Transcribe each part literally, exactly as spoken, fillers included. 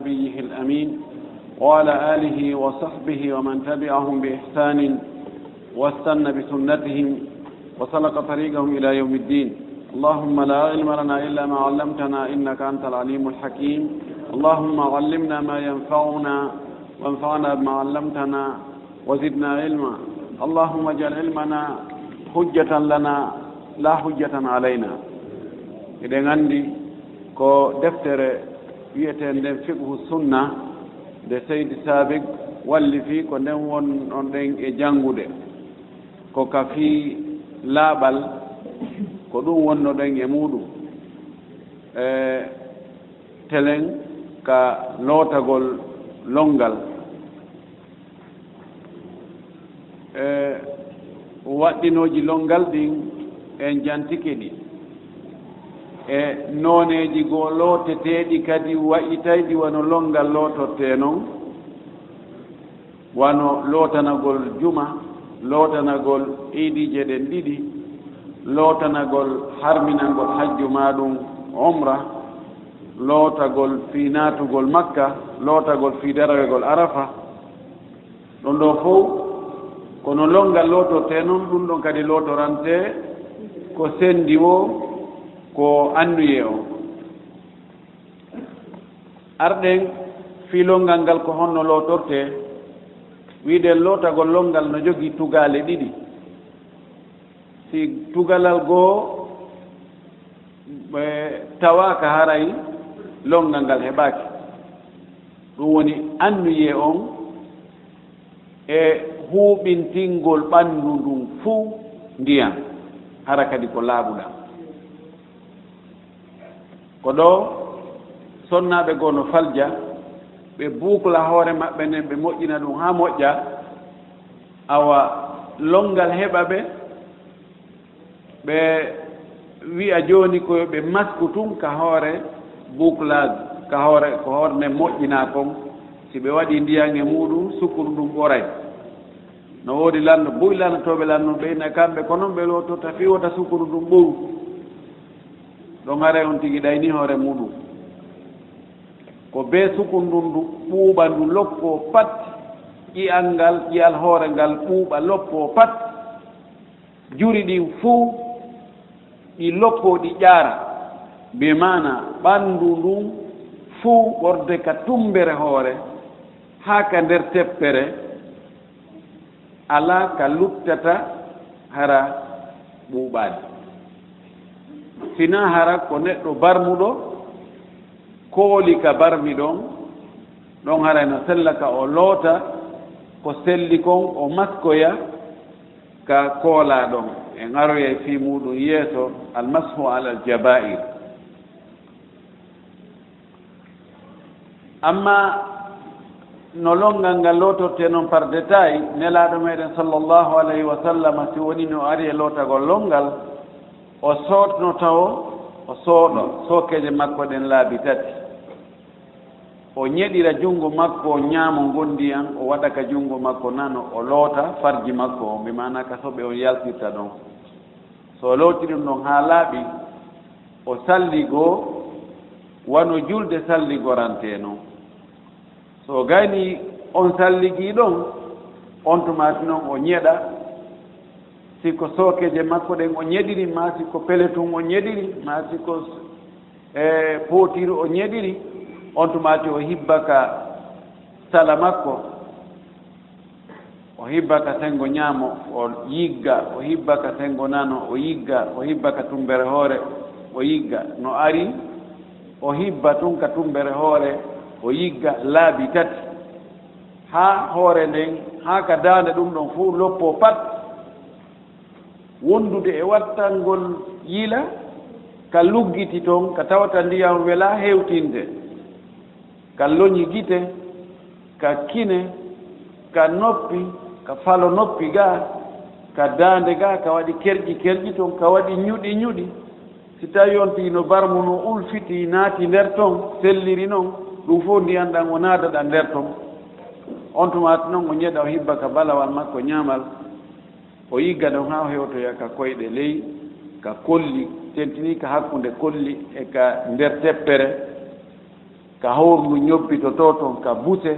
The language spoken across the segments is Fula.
نبيه الأمين وعلى آله وصحبه ومن تبعهم بإحسان واستن بسنتهم وسلك طريقهم إلى يوم الدين. اللهم لا علم لنا إلا ما علمتنا إنك أنت العليم الحكيم. اللهم علمنا ما ينفعنا وانفعنا بما علمتنا وزدنا علما. اللهم اجعل علمنا حجة لنا لا حجة علينا. Eɗen anndi ko deftere wiyeteende nden Fiqhu Sunna nde Seydi Saabik wallifi, ko nden wonnoɗen e janngude. Ko ka fii laaɓal, ko ɗum wonnoɗen e muuɗum. E telen ka lootagol lonngal. E waɗɗinooji lonngal ɗin, en jantike ɗi. E nooneeji goo looteteeɗi kadi wa'itayɗi wano lonngal lootortee non, wano lootanagol juma, lootanagol iidiije ɗen ɗiɗi, lootanagol harminangol hajju maa ɗum umra, lootagol fii naatugol Makka, lootagol fii darowegol Arafa. Ɗum ɗoo fow ko no lonngal lootortee non, ɗum ɗon kadi lootorantee ko senndi woo, ko annuyee on. Arɗen fii lonngal ngal, ko honno lootortee? Wi'uɗen lootagol lonngal no jogii tugaale ɗiɗi. Si tugalal goo ɓe tawaaka, haray lonngal ngal heɓaaki. Ɗum woni annuyee on e huuɓintingol ɓanndu ndun fuu ndiyan, hara kadi ko laaɓuɗaa. Ko ɗoo sonnaaɓe goo no falja, ɓe buukla hoore maɓɓe nden, ɓe moƴƴina ɗum haa moƴƴa, awa lonngal heɓa ɓe, ɓe wi'a jooni ko yo ɓe masku tun ka hoore buuklaaji, ka hoore, ko hoore nden moƴƴinaa kon. Si ɓe waɗii ndiyan e muuɗum, sukuru ndun ɓoray. No woodi lanno, buy lannotooɓe lannooɓe ina kamɓe, ko non ɓe lootorta fii wota sukuru ndun ɓoru. Ɗon haray on tigi ɗaynii hoore muuɗum. Ko bee sukuru ndun ndu ɓuuɓa, ndu loppoo pat, ƴi'al ngal, ƴi'al hoore ngal ɓuuɓa, loppoo pat. Juri ɗin fuu ɗi loppoo, ɗi ƴaara, bi maana ɓanndu ndun fuu, ɓorde ka tummbere hoore haa ka nder teppere, alaa ka luttata hara ɓuuɓaali. Sinaa hara ko neɗɗo barmuɗo kooli ka barmi ɗon, ɗon haray no sella ka o loota ko selli kon, o maskoya ka koolaa ɗon. En aroyay fii muuɗum yeeso, almashu alal jabaa'ir. Amma no lonngal ngal lootortee non par détail, Nelaaɗo meɗen sallallahu alayhi wa sallam, si wonii no ari e lootagol lonngal, o sootno tawo, o sooɗo sookeeje makko ɗen laabi tati. O ñeɗira junngo makko ñaamo ngon ndiyan, o waɗa ka junngo makko nano, o loota farji makko on, bi maana ka soɓe on yaltirta ɗon. So o looti ɗum ɗon haa laaɓi, o salligoo wano julde salligorantee non. So o gaynii on salligii ɗon, on tumaati non o ñeɗa, si ko sookeeje makko ɗen o ñeɗiri, maa si ko pele tun o ñeɗiri, maa si ko, e, pootiiru o ñeɗiri, on tumaati o hibba ka sala makko. O hibba ka senngo ñaamo, o yigga, o hibba ka senngo nano, o yigga, o hibba ka tummbere hoore, o yigga. No ari, o hibba tun ka tummbere hoore, o yigga laabi tati. Haa hoore nden, haa ka daande ɗum ɗon fuu loppoo pat. Wondude e wattangol yila, ka luggiti ton, ka tawata ndiyan welaa hewtinde. Ka loñi gite, ka kine, ka noppi, ka falo noppi gaa, ka daande gaa, ka waɗi kerƴi kerƴi ton, ka waɗi ñuɗi ñuɗi. Si tawii on tigi no barmu no ulfiti naati nder ton, selliri non, ɗum fof ndiyan ɗan o naada ɗan nder ton. On tumaati non o ñeɗa, o hibba ka balawal makko ñaamal, o yigga ɗon haa o hewtoya ka koyɗe ley, ka kolli, tentinii ka hakkunde kolli e ka nder teppere. ka hoorndu ñobbitotoo ton ka buse,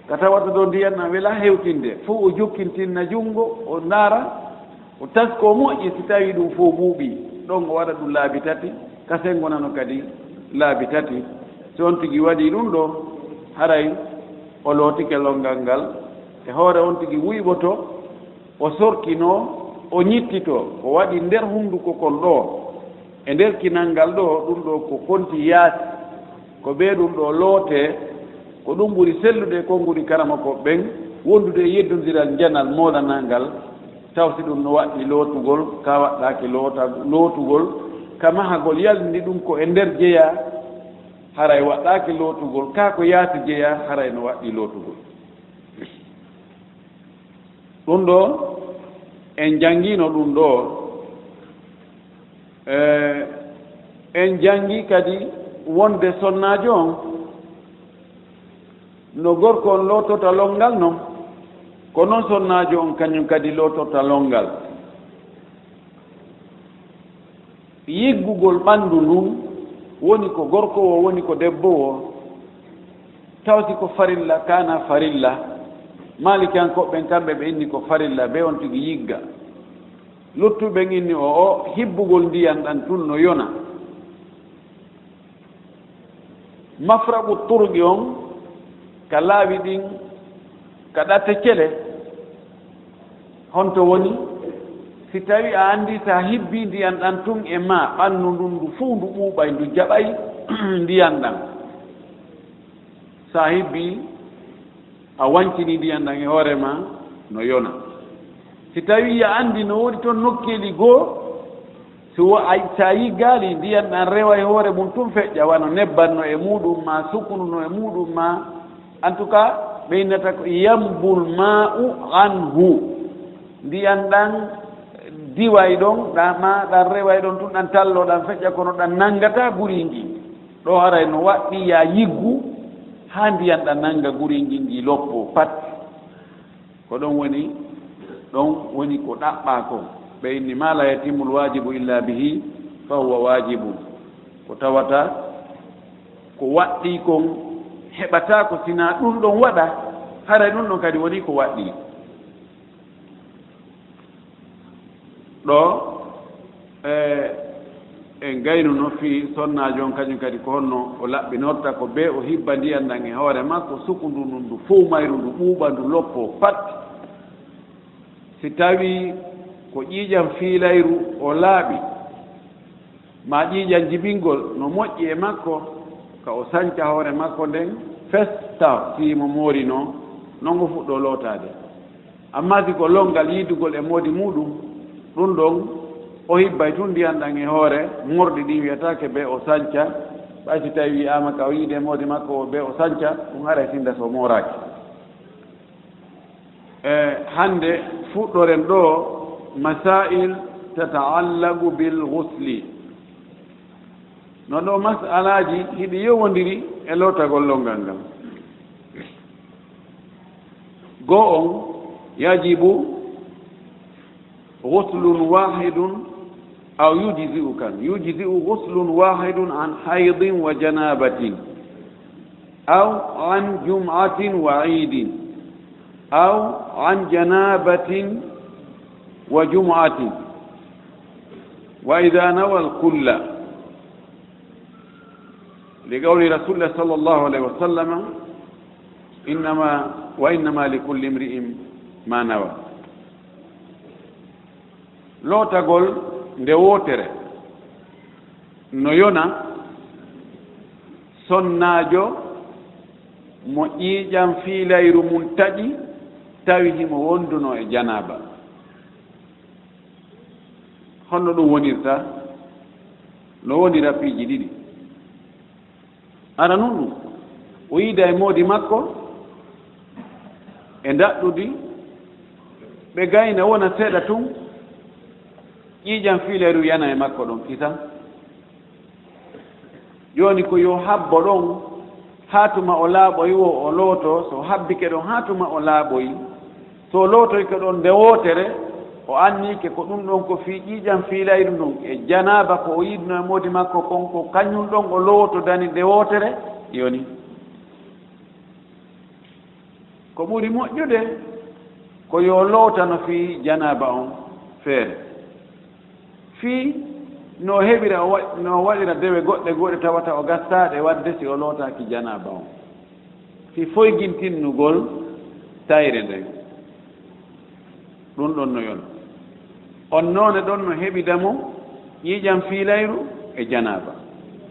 ka tawata ɗoo ndiyan ɗan welaa hewtinde, fow o jokkintinna junngo, o ndaara, o taskoo moƴƴi si tawii ɗun fow ɓuuɓii. Ɗon o waɗa ɗun laabi tati, ka senngo nano kadi laabi tati. Si on tigi waɗii ɗun ɗoo, haray o lootike lonngal ngal, e hoore on tigi wuyɓoto, o sorkinoo, o ñittitoo, ko waɗi nder hunnduko kon ɗoo, e nder kinal ngal ɗoo, ɗun ɗoo ko konti yaasi, ko bee ɗun ɗoo lootee, ko ɗun ɓuri sellude e konguɗi karamokooɓe ɓen, wondude e yeddondiral njanal moolanaa ngal, taw si ɗun no waɗɗii lootugol, kaa waɗɗaaki loota-, lootugol, ka mahagol yaltindi ɗun ko e nder jeyaa, haray waɗɗaaki lootugol, kaa ko yaasi jeyaa, haray no waɗɗii lootugol. Ɗun ɗoo, en janngiino ɗun ɗoo. E, en janngii kadi wonde sonnaajo on, no gorko on lootorta lonngal non, ko non sonnaajo on kañun kadi lootorta lonngal. Yiggugol ɓanndu ndun woni ko gorko woo, woni ko debbo woo, taw si ko farilla, kaana farilla. Maalikiyankooɓe ɓen, kamɓe ɓe inni ko farilla, bee on tigi yigga. Luttuɓe ɓen inni o, o, hibbugol ndiyan ɗan tun no yona. Mafraɓu turqi on, ka laawi ɗin, ka ɗate cele, honto woni? Si tawii a anndii si a hibbii ndiyan ɗan tun e maa, ɓanndu ndun ndu fow ndu ɓuuɓay, ndu jaɓay ndiyan ɗan. Si a hibbii, a wancinii ndiyan ɗan e hoore maa, no yona. Si tawii a anndii no woodi ton nokkeeli goo, si wo-, a, si a yiggaali, ndiyan ɗan rewa e hoore mun tun feƴƴa, wano nebban no e muuɗum maa, sukunu no e muuɗum maa, en tout cas, ɓe innata ko yanbul maa'u anhu. Ndiyan ɗan diway ɗon, ɗan maa, ɗan reway ɗon tun, ɗan talloo, ɗan feƴƴa, kono ɗan nanngataa guriin ɗin. Ɗoo haray no waɗɗii yo a yiggu haa ndiyan ɗan nannga guriin ɗin, ɗi loppoo pat. Ko ɗon woni, ɗon woni ko ɗaɓɓaa kon. Ɓe inni, "ما لا يتم الواجب إلا به فهو واجب." Ko tawata ko waɗɗii kon heɓataa ko sinaa ɗun ɗon waɗa, haray ɗun ɗon kadi wonii ko waɗɗii. Ɗoo, e, en gaynuno fii sonnaajo on, kañun kadi ko honno o laɓɓinorta, ko bee o hibba ndiyan ɗan e hoore makko, sukundu ndun ndu fow mayru ndu ɓuuɓa, ndu loppoo pat. Si tawii ko ƴiiƴan fiilayru o laaɓi, maa ƴiiƴan jibingol no moƴƴi e makko, ka o sanca hoore makko nden fes, taw si himo moorinoo, non o fuɗɗoo lootaade. Ammaa si ko lonngal yiidugol e moodi muuɗum, ɗun ɗon o hibbay tun ndiyan ɗan e hoore, morɗi ɗin wi'ataake bee o sanca, ɓay si tawii wi'aama ka o yiidi e moodi makko o bee o sanca, ɗun haray sinda so mooraaki. E hannde fuɗɗoren ɗoo masaa'il tata'allaqu bil ghusli. No ɗoo mas'alaaji hiɗi yowondiri e lootagol lonngal ngal. Goo on, yajibu ghuslun wahidun aw yujzi'u kan. Yujzi'u ghuslun wahidun an haydin wa janabatin. أو عن جمعة وعيد، أو عن جنابة وجمعة، وإذا نوى الكل، لقول رسول الله صلى الله عليه وسلم: إنما، وإنما لكل امرئ ما نوى. Lootagol nde wootere no yona sonnaajo mo ƴiiƴan fiilayru mun taƴi, tawi himo wondunoo e janaaba. Honno ɗun wonirta? No wonira piiji ɗiɗi. Aranun ɗun, o yiida e moodi makko e ndaɗɗudi, ɓe gayna wona seeɗa tun, ƴiiƴan fiilayru yana e makko ɗon kisan. Jooni ko yo habbo ɗon haa tuma o laaɓoyi woo o lootoo, so habbike ɗon haa tuma o laaɓoyi, so lootoyke ɗon nde wootere, o anniike ko ɗun ɗon ko fii ƴiiƴan fiilayru ndun e janaaba ko o yiidunoo e moodi makko kon, ko kañun ɗon o lootodani nde wootere, Yoni, ko ɓuri moƴƴude ko yo lootano fii janaaba on feere. Fii no heɓira o wa-, no waɗira dewe goɗɗe goo ɗe tawata o gastaaɗe waɗde si o lootaaki janaaba on. Fii foygintinnugol tayre nden. Ɗun ɗon no yona. On noone ɗon no heɓida mo ƴiiƴan fiilayru e janaaba.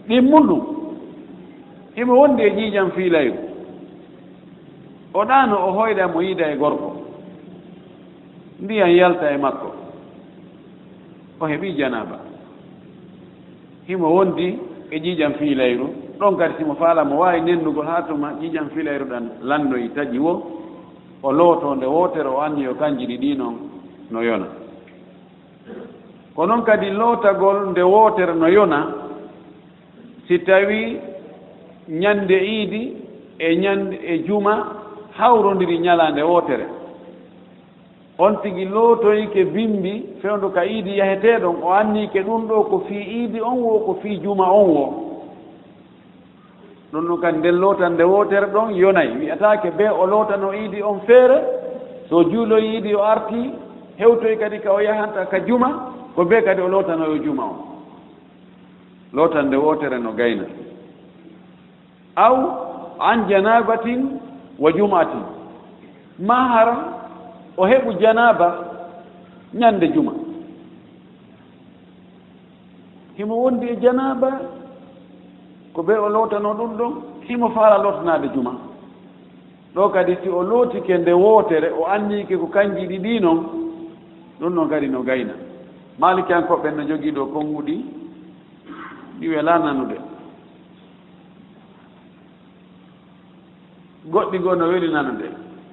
Ɗimmundu, himo wondi e ƴiiƴan fiilayru. O ɗaano, o hoyɗa mo yiida e gorko. Ndiyan yalta e makko. O heɓii janaaba. Himo wondi e ƴiiƴan fiilayru. Ɗon kadi, si mo faala mo waawi nennugol haa tuma ƴiiƴan fiilayru ɗan lannoyi taƴi woo, o lootoo nde wootere, o anniyo kanji ɗiɗi non no yona. Ko non kadi lootagol nde wootere no yona si tawii ñande iidi e ñande, e juma hawrondiri ñalaande wootere. On tigi lootoyike bimbi fewndo ka iidi yahetee ɗon, o anniyike ɗun ɗoo ko fii iidi on woo, ko fii juma on woo. Ɗun ɗon kadi, nden lootannde wootere ɗon yonay. Wi'ataake bee o lootano iidi on feere, si o juuloyi iidi o artii, hewtoyi kadi ka o yahanta ka juma, ko bee kadi o lootanoyo juma on. Lootannde wootere no gayna. Aw an janabatin wa jum'atin. Maa hara o heɓu janaaba ñande juma. Himo wondi e janaaba, ko bee o lootano ɗun ɗon, himo faala lootanaade juma. Ɗoo kadi, si o lootike nde wootere, o anniyike ko kanji ɗiɗi non, ɗun ɗon kadi no gayna. Maalikiyankooɓe ɓen no jogii ɗoo konguɗi ɗi welaa nanude. Goɗɗi goo no weli nanude.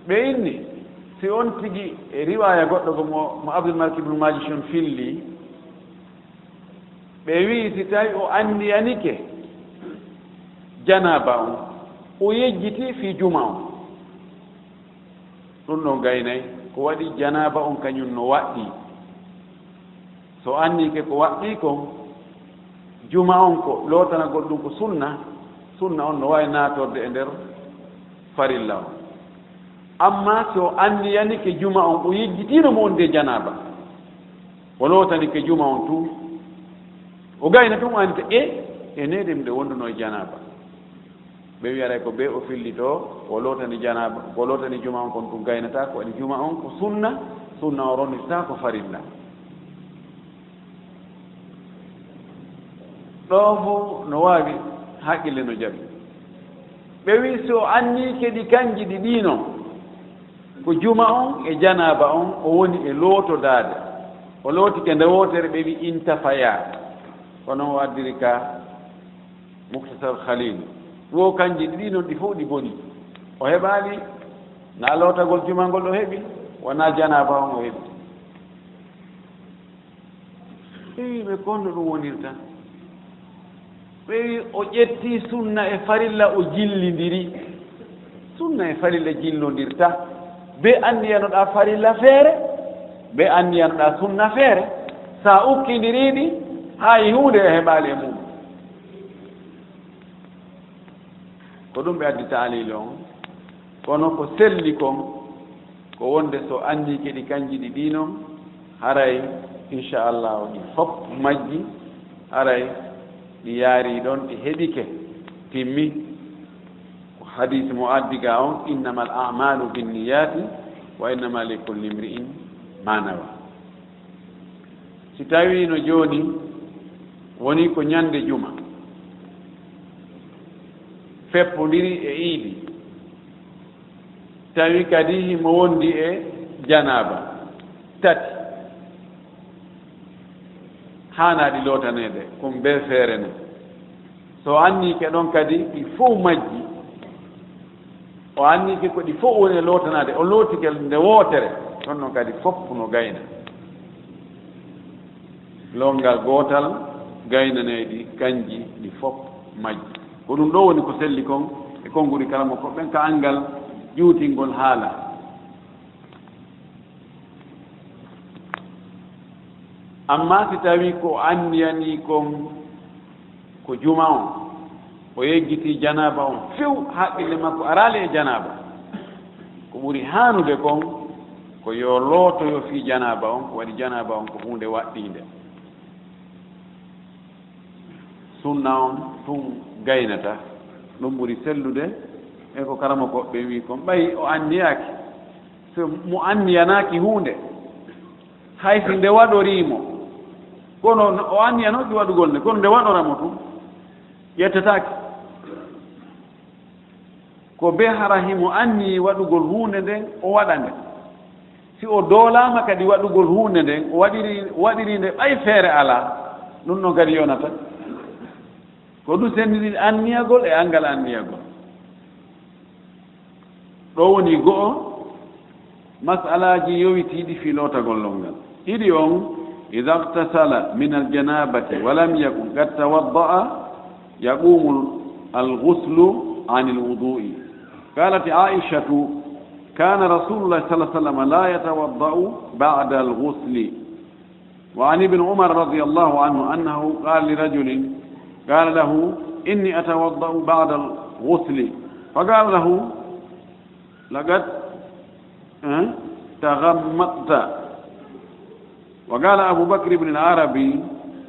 Ɓe inni, si on tigi, e riwaaya goɗɗo goo mo, mo Abdul Malik ibn Majishun filli, ɓe wi'i, si tawi o anniyanike janaaba on, o yejjiti fii juma on, ɗun ɗon gaynay ko waɗi janaaba on kañun no waɗɗii. So anniyike ko waɗɗii kon, juma on ko lootanagol ɗun ko sunna, sunna on no waawi naatorde e nder farilla on. Ammaa si o anniyanike juma on, o yejjitiino mo wonde janaaba, o lootanike juma on tun, o gayna tun, o anndita, e, e neede mi ɗe wonduno e janaaba. Ɓe wi'aray ko bee o fillitoo, o lootani janaaba, ko lootani juma on kon tun gaynataa, ko waɗi juma on ko sunna, sunna on ronnirtaa ko farilla. Ɗoo fow no waawi haqqille no jaɓi. Ɓe wi'i, si o anniyike ɗi kanji ɗiɗi non, ko juma on e janaaba on o woni e lootodaade, o lootike nde wootere, ɓe wi'i, intafayaa. Ko non o addiri ka Muktasar Khalil. Wo kanji ɗiɗi non, ɗi fow ɗi boni. O heɓaali, naa lootagol juma ngol o heɓi, wanaa janaaba on o heɓi. Ɓe wi'i ɓe, ko honno ɗun wonirta? Ɓe wi'i o ƴetti sunna e farilla o jillindiri. Sunna e farilla jillondirta. Bee anniyanoɗaa farilla feere, bee anniyanoɗaa sunna feere. Sa ukkindirii ɗi, hay huunde a heɓaali e mun. Ko ɗun ɓe addi ta'liil on. Kono ko selli kon, ko wonde so anniyike ɗi kanji ɗiɗi non, haray, inchallahu, ɗi fow majji, haray ɗi yaarii ɗon, ɗi heɓike, timmi. Ko hadiis mo addi ga on, "Innamal a'maalu binniyati, wa innama likulli imri'in ma nawa." Si tawiino jooni woni ko ñande juma, feppondiri e iidi, tawi kadi himo wondi e janaaba, tati, haanaa ɗi lootaneede, ko bee feere non. So anniyike ɗon kadi, ɗi fow majji. O anniyike ko ɗi fow woni e lootanaade, o lootike nde wootere, ɗon non kadi fow no gayna. Loongal gootal gaynanee ɗi, kanji ɗi fow majji. Ko ɗun ɗoo woni ko selli kon e konguɗi kala mo ko ɓen ka anngal ƴuutingol haala. Ammaa si tawii ko anniyanii kon ko juma on, O yejjiti janaaba on few, haqqille makko araali e janaaba. Ko ɓuri haanude kon, ko yo lootoyo fii janaaba on, ko waɗi janaaba on ko huunde waɗɗiinde. Sunna on tun gaynata, ɗum ɓuri sellude e ko karamokooɓe ɓen wi'i kon, ɓay o anniyaaki. So mo anniyanaaki huunde, hay si nde waɗorii mo, kono o anniyanooki waɗugol nde, kono nde waɗora mo tun, ƴettetaake. Ko bee hara himo anniyii waɗugol huunde nden, o waɗa nde. Si o doolaama kadi waɗugol huunde nden, o waɗiri, waɗiri nde ɓay feere alaa, ɗum ɗon kadi yonata. Ko ɗum senndini anniyagol e anngal anniyagol. Ɗoo woni go'o mas'alaaji yowitiiɗi fii lootagol lonngal. Ɗiɗi on, إذا اغتسل من الجنابة ولم يكن قد توضأ يقوم الغسل عن الوضوء. قالت عائشة: كان رسول الله صلى الله عليه وسلم لا يتوضأ بعد الغسل. وعن ابن عمر رضي الله عنه أنه قال لرجل، قال له: إني أتوضأ بعد الغسل. فقال له: لقد، أه، تغمضت. وقال أبو بكر بن العربي: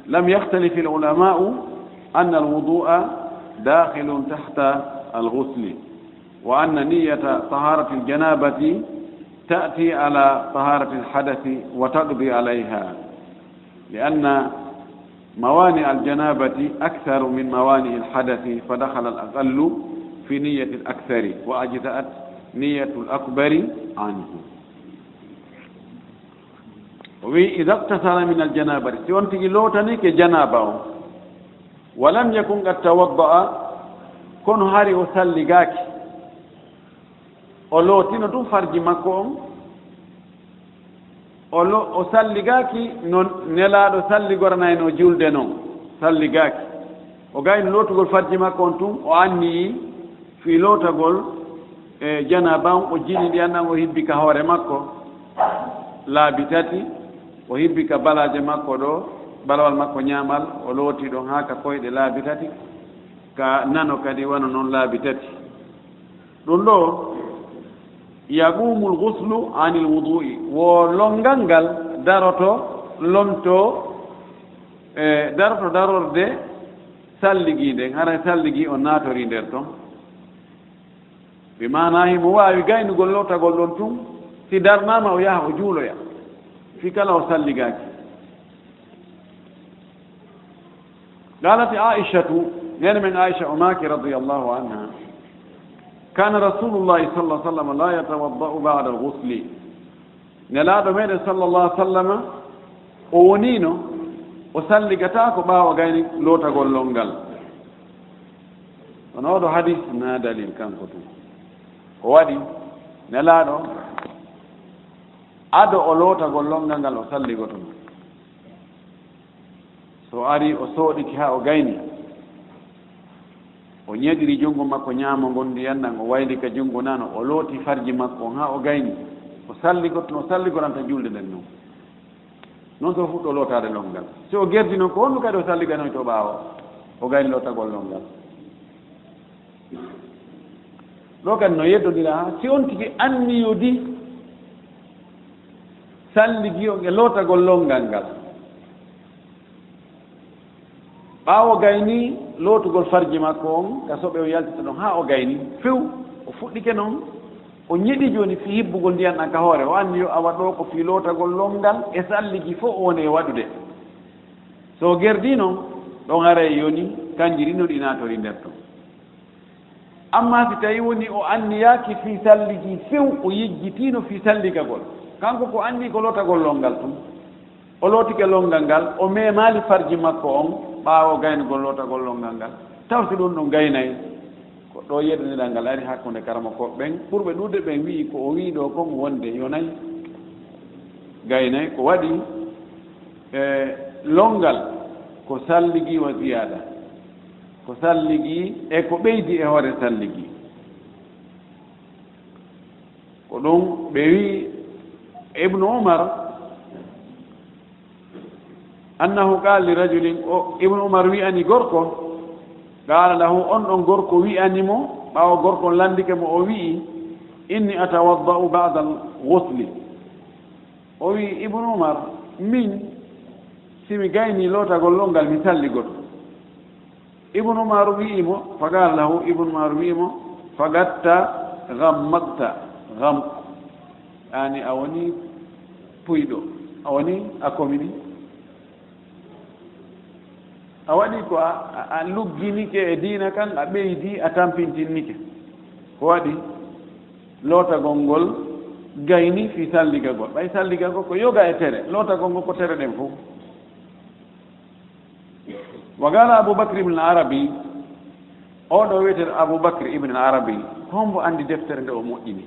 لم يختلف العلماء أن الوضوء داخل تحت الغسل، وأن نية طهارة الجنابة تأتي على طهارة الحدث وتقضي عليها، لأن موانع الجنابة أكثر من موانع الحدث، فدخل الأقل في نية الأكثر، وأجزأت نية الأكبر عنه. O wi'i, إذا اغتسل من الجنابة, si on tigi lootanike janaaba on, ولم يكن قد توضأ, kono hari o salligaaki, o lootino tun farji makko on, o lo-, o salligaaki no Nelaaɗo salligoranayno julde non, salligaaki. O gayni lootugol farji makko on tun, o anniyii fii lootagol e janaaba on, o jiini ndiyan ɗan, o hibbi ka hoore makko laabi tati, o hibbi ka balaaje makko ɗoo, balawal makko ñaamal, o looti ɗon haa ka koyɗe laabi tati, ka nano kadi wano non laabi tati. Ɗum ɗoo, يقوم الغسل عن الوضوء, wo lonngal ngal daroto, lonto, e, daroto darorde salligi nden, haray salligi on naatorii nder ton. Bi maanaa himo waawi gaynugol lootagol ɗon tun, si darnaama o yaha o juuloya, fii kala o salligaaki. قالت عائشة, neene men Aisha o maaki radiyallahu anha, كان رسول الله صلى الله عليه وسلم لا يتوضأ بعد الغسل. Nelaaɗo meɗen sallallahu alaihi wa sallama, o woniino, o salligataako ɓaawo gayni lootagol lonngal. Kono oo ɗoo hadis na dalil kanko tun. Ko waɗi Nelaaɗo, ado o lootagol lonngal ngal, o salligotono. So o arii, o sooɗike haa o gayni, o ñeɗiri junngo makko ñaamo ngon ndiyan ɗan, o wayli ka junngo nano, o looti farji makko on haa o gayni, o salligotono, o salligoranta julde nden non. Non so o fuɗɗoo lootaade lonngal. Si o gerdii non, ko honɗum kadi o salliganoytoo ɓaawo o gayni lootagol lonngal? Ɗoo kadi no yeddondira haa si on tigi anniyodii salligi on e lootagol lonngal ngal. Ɓaawo gayni lootugol farji makko on ka soɓe, o yaltita ɗon haa o gayni few, o fuɗɗike non, o ñeɗi jooni fii hibbugol ndiyan ɗan ka hoore, o anniyo awa ɗoo ko fii lootagol lonngal e salligi fow o woni e waɗude. So o gerdii non, ɗon haray yoni kanji ɗin no ɗi naatorii nder ton. Ammaa si tawii woni o anniyaaki fii salligi few, o yejjitiino fii salligagol, kanko ko anni ko lootagol lonngal tun, o lootike lonngal ngal, o memaali farji makko on ɓaawo gaynugol lootagol lonngal ngal, taw si ɗum ɗon gaynay? Ko ɗoo yeddaniral ngal ari hakkunde karamokooɓe ɓen, ɓurɓe ɗuuɗude ɓen wi'i ko o wi'i ɗoo kon wonde yonay, gaynay. Ko waɗi e lonngal ko salligi wa ziyaada, ko salligi e ko ɓeydi e hoore salligi. Ko ɗum ɓe wi'i Ibnu Umar, annahu qaala li rajulin, o Ibnu Umar wi'ani gorko, Qaala lahu, on ɗon gorko wi'ani mo, ɓaawo gorko on landike mo, o wi'i, inni atawadda'u ba'da al-ghusli. O wi'i, Ibnu Umar, min, si mi gayni lootagol ɗon ngal, mi salligoto. Ibnu Umar wi'i mo, faqaala lahu, Ibnu Umar wi'i mo, faqad taghammadta, ghamq, yaani a woni puyɗo, a woni a komini. A waɗi ko a, a, a lugginike e diina kan, a ɓeydi, a tampintinnike. Ko waɗi lootagol ngol gayni fii salligagol. Ɓay salligagol ko yoga e tere, lootagol ngol ko tere ɗen fow. Wa qaala Abu Bakr ibn Arabi, oo ɗoo wi'eteeɗo Abu Bakr ibn Arabi, hombo anndi deftere nde o moƴƴini?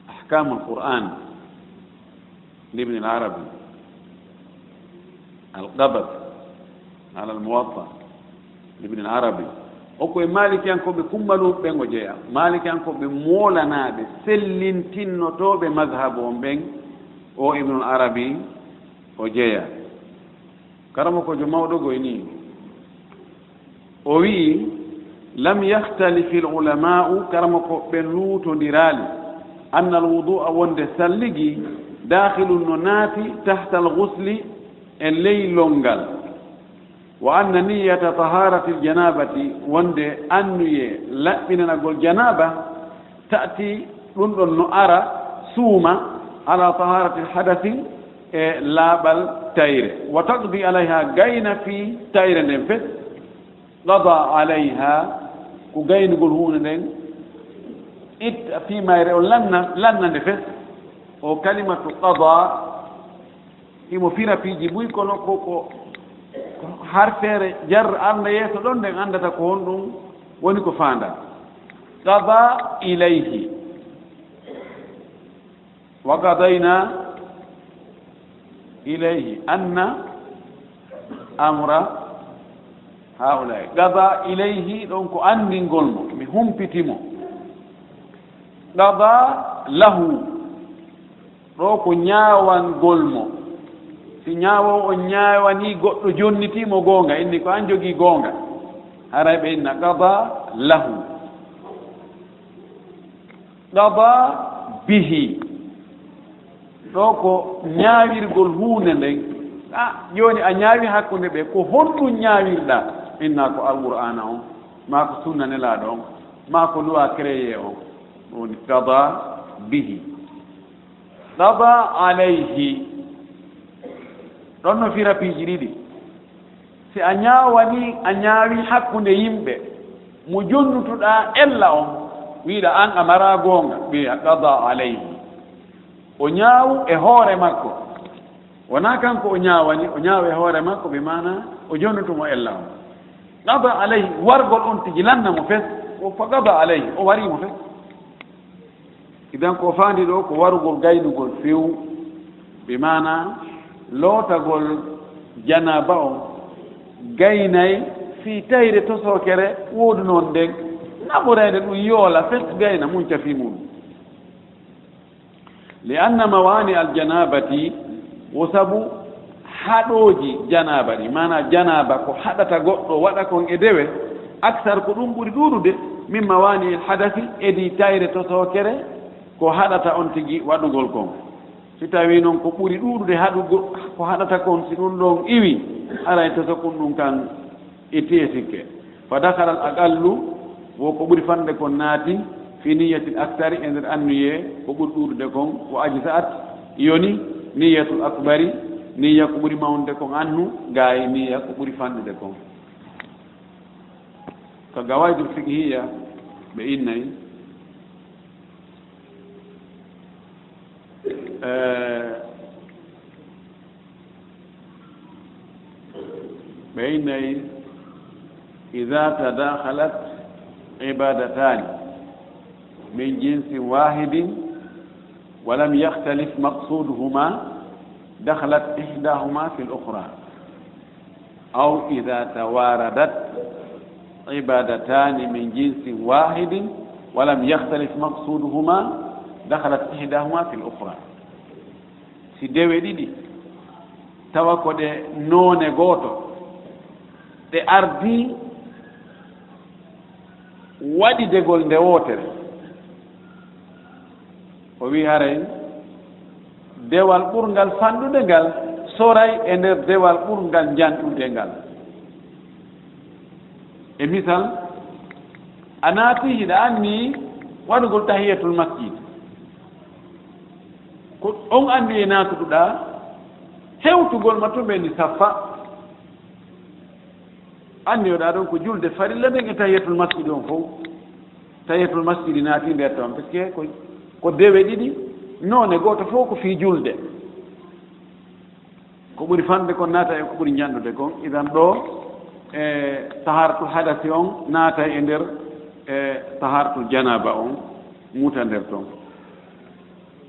Ahkaamul Qur'aan li Ibn al-Arabi, al-Qabr ala al-Muwatta li Ibn al-Arabi. O ko e Maalikiyankooɓe kummaluuɓe ɓen o jeyaa. Maalikiyankooɓe moolanaaɓe, sellintinnotooɓe mazhabu on ɓen, o Ibn al-Arabi o jeyaa. Karamokoojo mawɗo goy nii, o wi'i, lam yakhtalif al-ulama'u, karamokooɓe ɓen luutondiraali, anna al-wudu'a, wonde salligi, daakhilun, no naati, tahta al-ghusli, e ley lonngal, wa anna niyyata taharati al-janabati, wonde anniyee laɓɓinanagol janaaba, ta'ti, ɗun ɗon no ara, suuma, ala taharati al-hadathi, e laaɓal tayre. Wa taqdi alayha, gayna fii tayre nden fes. Qada alayha, ko gaynugol huunde nden, itta fii mayre, o lanna, lanna nde fes. O kalimatu qada, himo fira piiji buy, kono ko, ko, ko harfeere jar arnde yeeso ɗon nden anndata ko honɗun woni ko faandaa. Qada ilayhi. Wa qadayna ilayhi anna amra haulai. Qada ilayhi, ɗon ko anndingol mo, mi humpiti mo. Qada lahu, ɗoo ko ñaawangol mo. Si ñaawoowo on ñaawanii goɗɗo, jonnitii mo goonga, inni ko an jogii goonga, haray ɓe inna qada lahu. Qada bihi. Ɗoo ko ñaawirgol huunde nden. A, jooni a ñaawi hakkunde ɓe, ko honɗun ñaawirɗaa? Inna ko Alqur'aana on, maa ko sunna Nelaaɗo on, maa ko loi créé on. Ɗun woni qada bihi. Qada alayhi. Ɗon no fira piiji ɗiɗi. Si a ñaawanii, a ñaawi hakkunde yimɓe, mo jonnutuɗaa ella on, wi'uɗaa an a maraa goonga, wi'a qada alayhi. O ñaawu e hoore makko. Wonaa kanko o ñaawani, o ñaawu e hoore makko, bi maana o jonnutu mo ella on. Qada alayhi, wargol on tigi lanna mo fes, o fa qada alayhi, o warii mo fes. Idan ko faandi ɗoo ko warugol gaynugol few, bi maana lootagol janaaba on gaynay fii tayre tosookere woodunoon nden, naɓoreede ɗun yoola fes gayna munca fii mun. Li anna mawaani al-janabati, wo sabu haɗooji janaaba ɗi, maana janaaba ko haɗata goɗɗo waɗa kon e dewe, aksar, ko ɗun ɓuri ɗuuɗude, min mawaani al-hadasi, edii tayre tosookere, ko haɗata on tigi waɗugol kon. Si tawii non ko ɓuri ɗuuɗude haɗugo, ko haɗata kon, si ɗun ɗon iwi, haray tosokun ɗun kan itti e sikke. Fa dakhala al-aqallu, wo ko ɓuri fanɗude kon naati, fi niyyatil akthari, e nder anniyee ko ɓuri ɗuuɗude kon, wa ajza'at, yoni, niyyatul akbari, niyya ko ɓuri mawnude kon anhu, gaayi niyya ko ɓuri fanɗude kon. Ka Qawaidul Fiqhiyya ɓe innay, eh, ɓe innay, إذا تداخلت عبادتان من جنس واحد ولم يختلف مقصودهما دخلت إحداهما في الأخرى، أو إذا تواردت عبادتان من جنس واحد ولم يختلف مقصودهما دخلت إحداهما في الأخرى. Si dewe ɗiɗi tawa ko ɗe noone gooto, ɗe ardii waɗidegol nde wootere. O wi'i haray dewal ɓurngal fanɗude ngal soray e nder dewal ɓurngal njanɗude ngal. E misal, a naati hiɗa anni waɗugol tahiyatul masjid. Ko on anni e naatuɗaa, hewtugol ma tun ɓe ni saffa. Anniyoɗaa ɗon ko julde farilla nden e tahiyatul masjid on fow. Tahiyatul masjid naati nder ton, parce que ko, ko dewe ɗiɗi, noone gooto fow ko fii julde. Ko ɓuri fanɗude kon naata e ko ɓuri njanɗude kon. Idan ɗoo, e taharatul hadasi on naatay e nder, e taharatul janaba on, muta nder ton.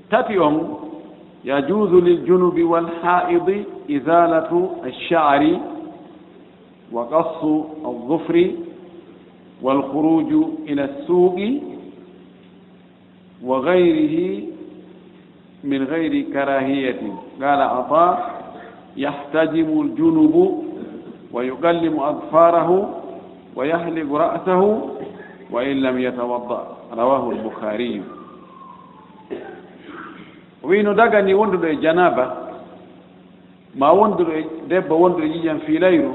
Tati on, yajuuzu lil junubi wal haa'idi izaalatu ash-sha'ri wa qassu adh-dhufri wal khuruuju ila as-suuqi wa ghayrihi min ghayri karaahiyatin. Qaala Ataa, yahtajimul junubu wa yuqallimu azfaarahu wa yahliqu ra'sahu wa in lam yatawadda. Rawaahul Bukhaari. O wi'i no dagani wonduɗo e janaaba, maa wonduɗo e debbo wonduɗo e ƴiiƴam fiilayru,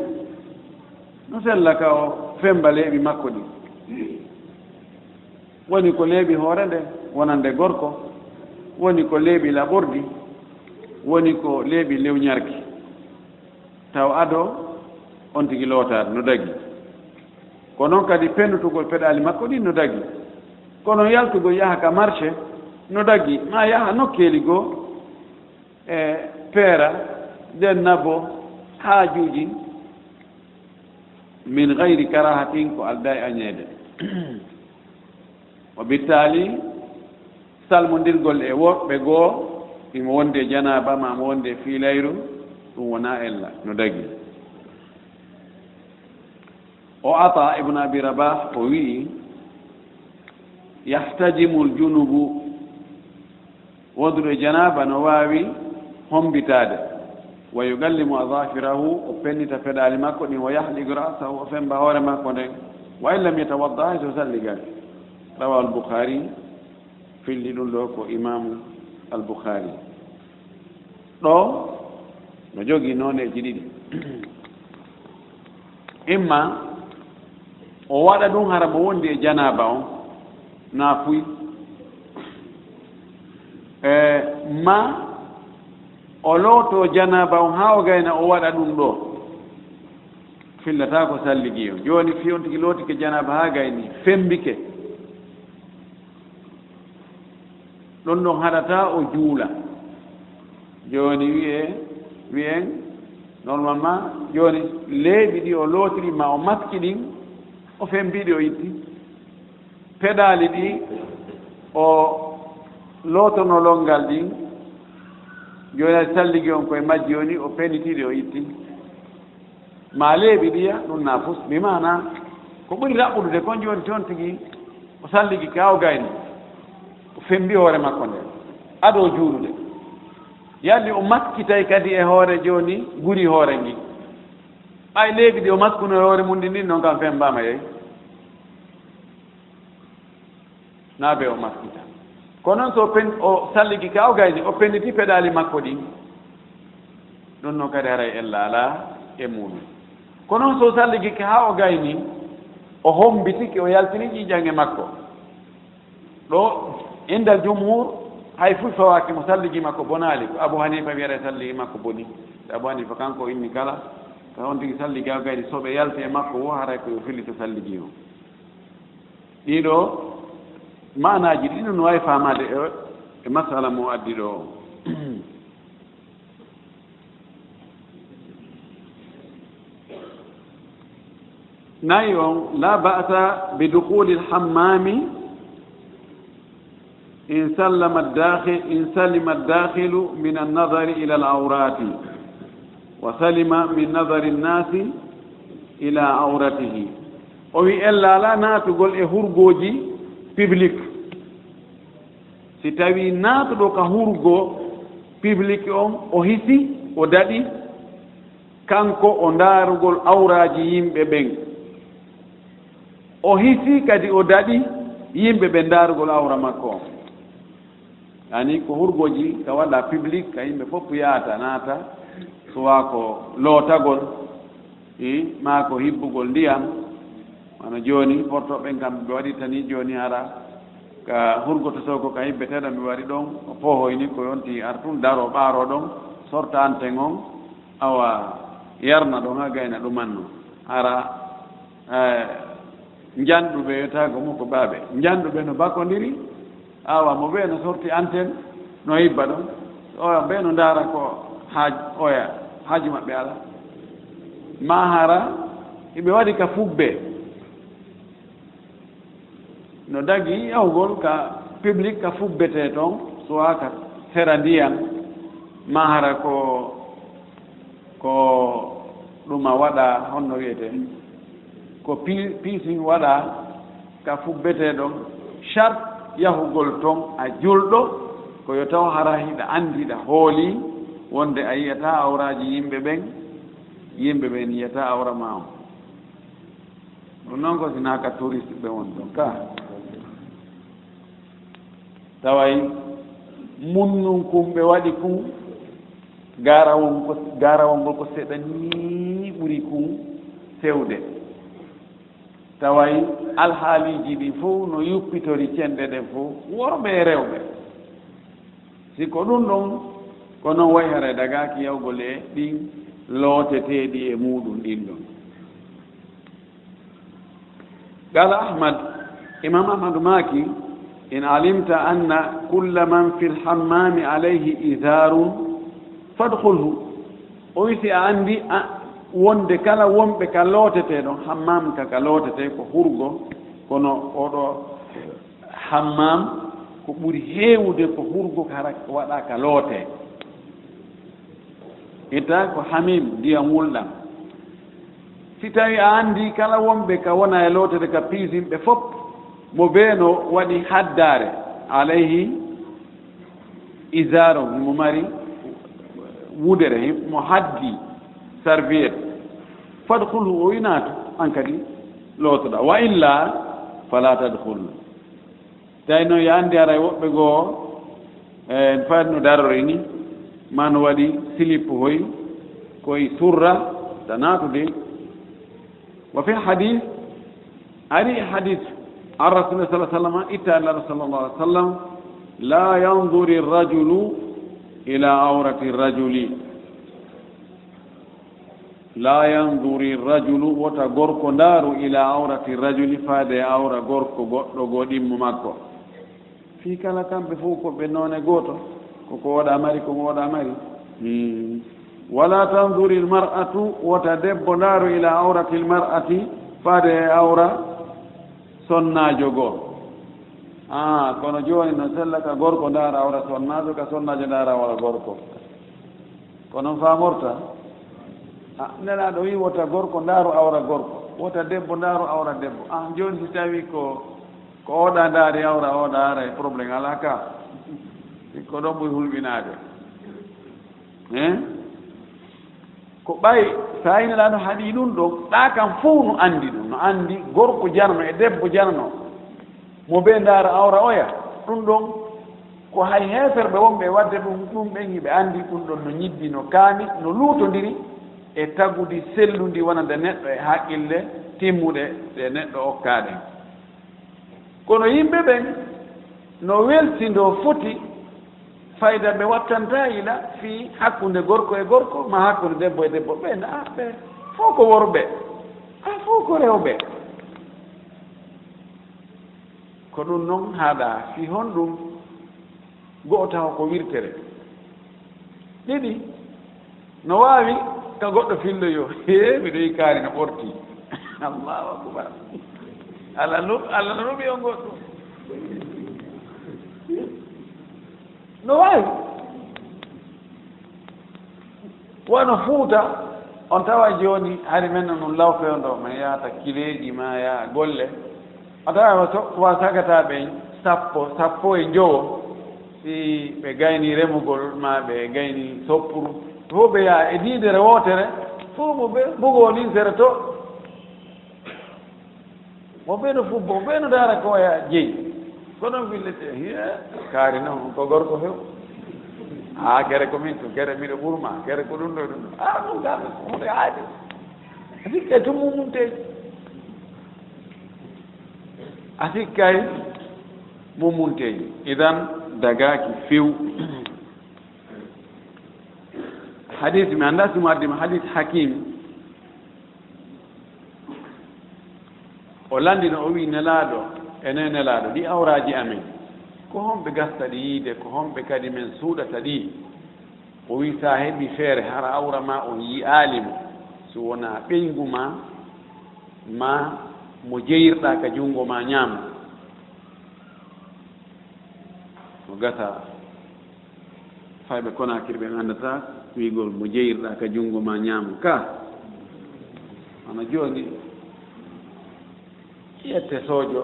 no sella ka o femmba leeɓi makko ɗin. Woni ko leeɓi hoore nden, wonande gorko, woni ko leeɓi laɓorɗi, woni ko leeɓi lewñarki. Taw ado on tigi lootaade no dagi. Ko noon kadi pennutugol peɗaali makko ɗin no dagi. Kono yaltugol yaha ka marché no dagi, maa yaha nokkeeli goo e peera, nden nabo haajuuji min gayri karahatin, ko aldaa e añeede. O bittaali salmondirgol e woɓɓe goo, imo wonde janaaba maa mo wonde fiilayru, ɗum wonaa ella, no dagi. O Ata ibn Abi Rabah, o wi'i, yahtajimul junubu, wonduɗo e janaaba no waawi hombitaade, wa yugallimu azafirahu, o pennita peɗaali makko ɗin, wa yahliqu ra'sahu, o femmba hoore makko nden, wa in lam yatawadda, hay so salligaaki. Rawahul Bukhari, filli ɗum ɗoo ko Imaamu Al Bukhari. Ɗoo no jogii nooneeji ɗiɗi. Imma o waɗa ɗum hara mo wondi e janaaba on, naa puy. E, maa o lootoo janaaba on haa o gayna o waɗa ɗum ɗoo. Fillataa ko salligi on. Jooni fii on tigi lootike janaaba haa gayni, femmbike. Ɗon ɗon haɗataa o juula. Jooni wi'ee, wi'en, normalement, jooni leeɓi ɗi o lootiri maa o maski ɗin, o femmbi ɗi o itti. Peɗaali ɗi o lootono lonngal ɗin, jooni a salligi on koye majji woni, o penniti ɗi o itti. Maa leeɓi ɗiya, ɗum naa fus. Bi maana, ko ɓuri raɓɓudude kon jooni toon tigi, o salligi ka o gayni, o femmbi hoore makko nden, ado juulude. Yalli o maskitay kadi e hoore jooni, guri hoore ngi. Ɓay leeɓi ɗi o maskuno e hoore mum ɗin, ɗin non kam femmbaama yeey. Naa be o maskita. Ko noon so pen-, o salligi ka o gayni, o penniti peɗaali makko ɗin. Ɗum noon kadi haray ella alaa e muuɗum. Ko noon so salligi ka haa o gayni, o hommbitike, o yaltini ƴiiƴan e makko. Ɗo, indal jumhur, hay fuy fawaaki mo salligi makko bonaali. Ko Abu Hanifa wiyata salligi makko boni. Abu Hanifa kanko o inni kala, ka on tigi salligi o gayni, soɓe yalti e makko wo, haray ko yo fillito salligi o. Ɗiɗo maanaaji ɗiɗo no waawi faamaade e, e masala mo addi ɗo. Nayi on, la ba'sa bi dukhulil hammami in sallama ad-dakhil, in salima ad-dakhilu min an-nadhari ila al-awrati wa salima min nadhari an-nasi ila awratihi. O wi ella alaa naatugol e hurgooji public. Si tawii naatuɗo ka hurgo public on, o hisi, o daɗi, kanko o ndaarugol awraaji yimɓe ɓen. O hisii kadi o daɗi yimɓe ɓen ndaarugol awra makko on. Yaani ko hurgoji ka waɗa public, ka yimɓe fof yaata naata, suwaa ko lootagol, i, maa ko hibbugol ndiyam. Wano jooni, porto ɓen kam ɓe waɗirta ni jooni hara ka hurgototoo ko ka hibbeteeɗo ɓe waɗi ɗon, o poohoy ni ko yonti ar tun daroo ɓaaroo ɗon, sorta anten on, awa yarna ɗon haa gayna ɗumanno. Hara, eh, njanɗuɓe, wiyata ko mo ko baaɓe. Njanɗuɓe no bakondiri, awa mo ɓe no sorti anten, no hibba ɗon. Oya ɓe no ndaara ko haaj-, oya haaju maɓɓe ala. Maa hara, iɓe waɗi ka fubbe. No dagi yahugol ka public ka fubbetee ton, suwaa ka sera ndiyam, maa hara ko, ko ɗuma waɗa, honno wiyetee? Ko pi-, piisin waɗa ka fubbetee ɗon. Shart yahugol ton a julɗo, ko yo taw hara hiɗa anndi, hiɗa hooli wonde a yi'ataa awraaji yimɓe ɓen, yimɓe ɓen yi'ataa awra maa on. Ɗum noon ko sinaa ka touriste ɓe woni ɗon ka. Taway munnun kun ɓe waɗi kun, gaarawol ko, gaarawol ngol ko seeɗa nii ɓuri kun fewde. Taway alhaaliiji ɗin fof no yuppitori cenɗe ɗen fof, worɓe e rewɓe. Si ko ɗum ɗon, ko non wayi hara dagaaki yawgol e ɗin looteteeɗi e muuɗum ɗin ɗon. Qala Ahmad, Imam Ahmadu maaki, "In alimta anna kulla man fil hammami alayhi izarun fadkhulhu." O wi si a anndi, a, wonde kala wonɓe ka lootetee ɗon, hammam ka, ka lootetee ko hurgo, kono oɗo hammam ko ɓuri heewude ko hurgo ka hara waɗa ka lootee. Itta ko hamim, ndiyam wulɗam. Si tawi a anndi kala wonɓe ka wona e lootere ka piisin ɓe fop, mo bee no waɗi haddaare, alayhi izaro, mo mari wudere, mo haddi serviette, fadkhulhu, o inaatu, an kadi lootoɗaa. Wa illa, fala tadkhul. Tawi noon, yo anndi haray woɓɓe goo, eh, en faati no darori ni, maa no waɗi silip hoy, koye surra, ta naatude. Wa fil hadis, ari e hadis, an Rasulullah sallallahu alaihi wasallam, itta Nulaaɗo sallallahu alaihi wasallam, "La yanzuri rajulu ila aurati rajuli." "La yanzuri rajulu", wota gorko ndaaru, "ila aurati rajuli", faade e awra gorko goɗɗo goo ɗimmo makko. Fii kala kamɓe fof ko ɓe noone gooto, ko ko oɗa mari, ko oɗa mari. Hmm. "Wala tanzuri l mar'atu", wota debbo ndaaru, "ila aurati l mar'ati", faade e awra sonnaajo goo. Ah, kono jooni no sella ka gorko ndaara awra sonnaajo, ka sonnaajo ndaara awra gorko. Ko noon faamorta? Ah, Nelaaɗo wii, "Wota gorko ndaaru awra gorko, wota debbo ndaaru awra debbo." Ah, jooni si tawii ko, ko oɗa ndaari awra oɗa, ara e problème alaa ka. Ko ɗon ɓuri hulɓinaade. Hein? Ko ɓay, so a Nelaaɗo haɗii ɗum ɗon, ɗa kam fof no anndi ɗum, no anndi gorko jarno e debbo jarno. Mo bee ndaara awra oya, ɗum ɗon ko hay heeferɓe wonɓe e waɗde ɗum, ɗum ɓen hiɓe anndi ɗum ɗon no ñibbi, no kaani, no luutondiri e tagudi sellundi wonande neɗɗo e haqqille timmuɗe ɗe neɗɗo okkaa ɗen. Kono yimɓe ɓen no weltindoo foti fayda ɓe wattantaa ila fii hakkunde gorko e gorko, maa hakkunde debbo e debbo. Ɓen, a, ɓe fof ko worɓe, a, fof ko rewɓe. Ko ɗum non haaɗaa fii honɗum? Go'o taho ko wirtere. Ɗiɗi, no waawi ka goɗɗo filloyoo. Hee, miɗo yi'i kaari no ɓorti. Allahu akbar. Allah nu-, Allah no nuɓi on goɗɗum. No waawi. Wano Fuuta, on tawa jooni, hari men no ɗum law fewndo, ma yaata kileeji, ma yaa golle. A tawa ko so-, ko wa sagata ɓe sappo, sappo e njowo, si ɓe gayni remugol, ma ɓe gayni soppuru. Fof ɓe yaa e diidere wootere, Fof mo ɓe mbugo linsere to. Mo ɓe no fubbo, mo ɓe no daara ko ya jeyi. Ko ɗon willete, hiya, kaari non, ko gorko few. Haa kere ko min tun, kere miɗo ɓurma, kere ko ɗum ɗo, ɗum ɗo. Ah, ɗum gaa, ɗum ɗo haade. A sikka tun mumunteeji. A sikkay mumunteeji. Idan dagaaki few. Hadis mi anndaa si mo addi mo, hadis Hakim. O lanndino, o wi'i, "Nelaaɗo, enen Nelaaɗo, ɗi awraaji amen, ko honɓe gasta ɗi yiide, ko honɓe kadi men suuɗata ɗi?" O wi'i, "Si a heɓii feere, hara awra maa on yi'aali mo, si wonaa ɓeyngu maa, maa mo jeyirɗaa ka junngo maa ñaamo." Mo gasa. Fayɓe Konaakiri ɓen anndataa wi'ugol mo jeyirɗaa ka junngo maa ñaamo ka. Hono jooni, ƴette soojo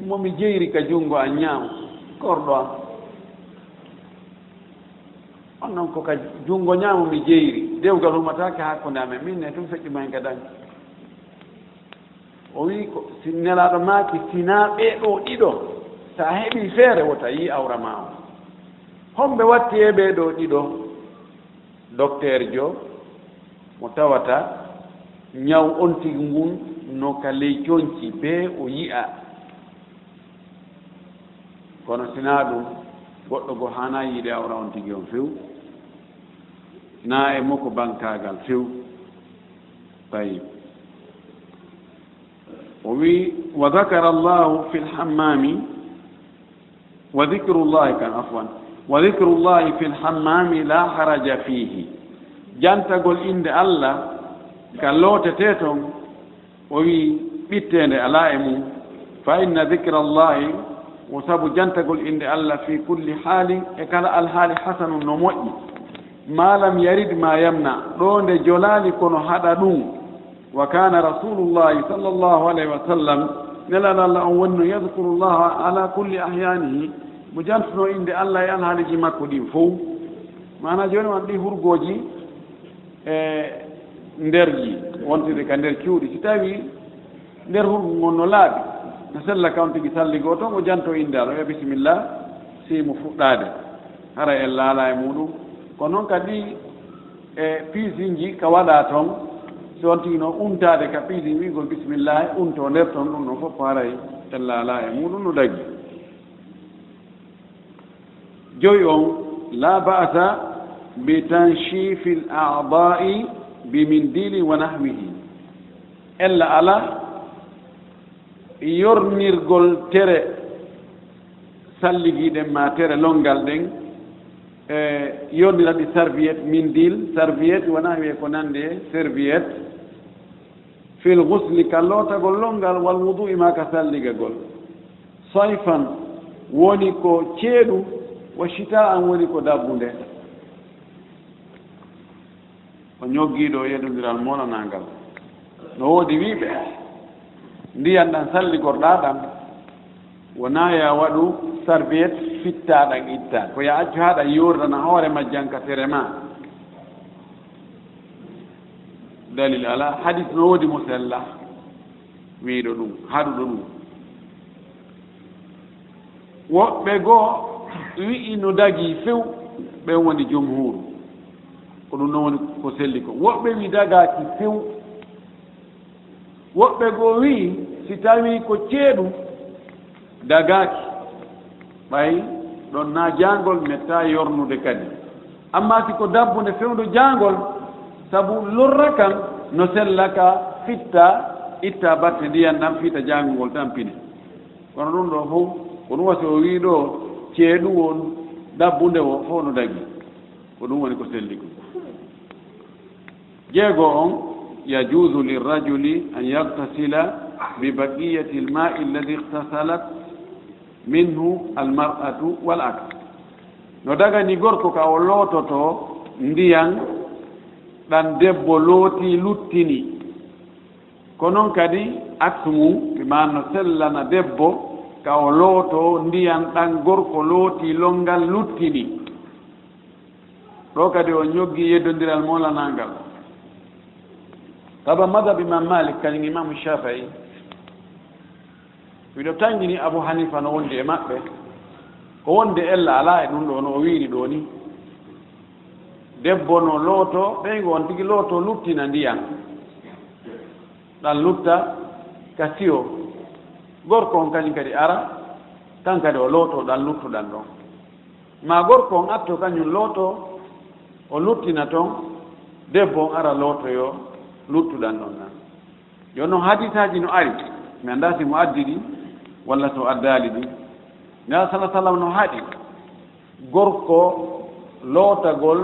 mo mi jeyri ka junngo an ñaamo, korɗo am. On non ko ka junngo ñaamo mi jeyri. Dewgal humataake hakkunde amen, min ne tun feƴƴu ma hen ka danki. O wi'i ko, si Nelaaɗo maaki, sinaa ɓee ɗoo ɗiɗo, si a heɓii feere, wota yii awra maa on. Homɓe watti e ɓee ɗoo ɗiɗo? Dokteerjo mo tawata ñaw on tigi ngun no ka ley conci bee o yi'a. Kono sinaa ɗum, goɗɗo goo haanaa yiide awra on tigi on few. Naa e mo ko bankaagal few. Tayyib. O wi'i, "Wa dhakara Allahu fil hammami, wa dhikrullahi kan, afwan, wa dhikrullahi fil hammami la haraja fihi." Jantagol innde Allah ka lootetee ton, o wi'i, ɓitteende alaa e mum. "Fa inna dhikrallahi," o sabu jantagol innde Allah, "fi kulli haalin," e kala alhaali, "hasanun," no moƴƴi. "Ma lam yarid ma yamna," ɗo nde jolaali kono haɗa ɗum. "Wa kana rasulullahi sallallahu alayhi wa sallam," Nelaaɗo Allah on woni no, "yadhkurullaha ala kulli ahyanihi," mo jantuno innde Allah e alhaaliji makko ɗin fow. Maana jooni on ɗi hurgooji e nder ji, wontude ka nder cuuɗi. Si tawi nder hurgo ngon no laaɓi, no sella, kan tigi salligoo ton, o janto innde Allah, o wi'a, "Bisimilla," si mo fuɗɗaade. Hara en laala e muɗum. Ko non kadi e piisinji ka waɗa ton, si on tigi no untaade ka piisin, wi'ugol, "Bisimilla," unto nder ton, ɗum ɗon fof haray en laala e muɗum no dagi. Joyi on, "La ba'sa bi tanshifil a'da'i bi mindili wa nahwihi." Ella ala yornirgol tere salligiiɗen ma tere longal ɗen, e yornira ɗi serviette, mindil, serviette, wa nahwihi, ko nandi e serviette. Fil ghusli, ka lootagol longal, wal wudu'i, ma ka salligagol. Sayfan, woni ko ceeɗu, wa shita'an, woni ko dabbunde. O ñoggiiɗo e yeddondiral moolanaangal. No woodi wi'ɓe, ndiyan ɗan salligorɗaa ɗan, wonaa ya waɗu serviette fittaa ɗan ittaa. Ko ya accu haa ɗan yoorana hoore majjan ka tere ma. Dalil alaa, hadis no woodi mo sella wi'uɗo ɗum, haɗuɗo ɗum. Woɓɓe goo wi'i no dagii few, ɓen woni jumhuuru. Ko ɗum non woni ko selli ko. Woɓɓe wi'i dagaaki few. Woɓɓe goo wi'i si tawii ko ceeɗu, dagaaki, ɓay ɗon na jaangol mettaa yornude kadi. Amma si ko dabbunde fewndo jaangol, sabu lorra kan no sella ka fitta, itta batte ndiyan ɗan, fiita jaangol ngol tampine. Kono ɗum ɗoo fow, ko ɗum wasi o wi'i ɗoo ceeɗu woo, dabbunde woo, fow no dagi. Ko ɗum woni ko selli ko. Jeego on, yajuuzu lirrajuli an yagtasila bi baqiyati alma'i alladi igtasalat minhu almar'atu wal aks. No dagani gorko ka o loototo ndiyan ɗan debbo looti luttini. Ko non kadi aks mum, bi maana no sellana debbo ka o looto ndiyan ɗan gorko looti longal luttini. Ɗo kadi o ñoggi yeddondiral molanangal. Saba madhab Imam Malik, kañum Imam Shafi'i, miɗo tangini Abu Hanifa no wondi e maɓɓe, ko wonde ella alaa e ɗum ɗo no o wiiri ɗo ni. Debbo no looto, ɓeyngu on tigi looto, luttina ndiyan. Ɗan lutta ka siyo. Gorko on kañum kadi ara, kan kadi o looto ɗan luttuɗan ɗon. Ma gorko on atto kañum looto, o luttina ton, debbo on ara lootoyo luttuɗan ɗon nan. Yo non hadisaaji no ari, mi anndaa si mo addi ɗi, walla so addaali ɗi. Nela sala sallam no haɗi gorko lootagol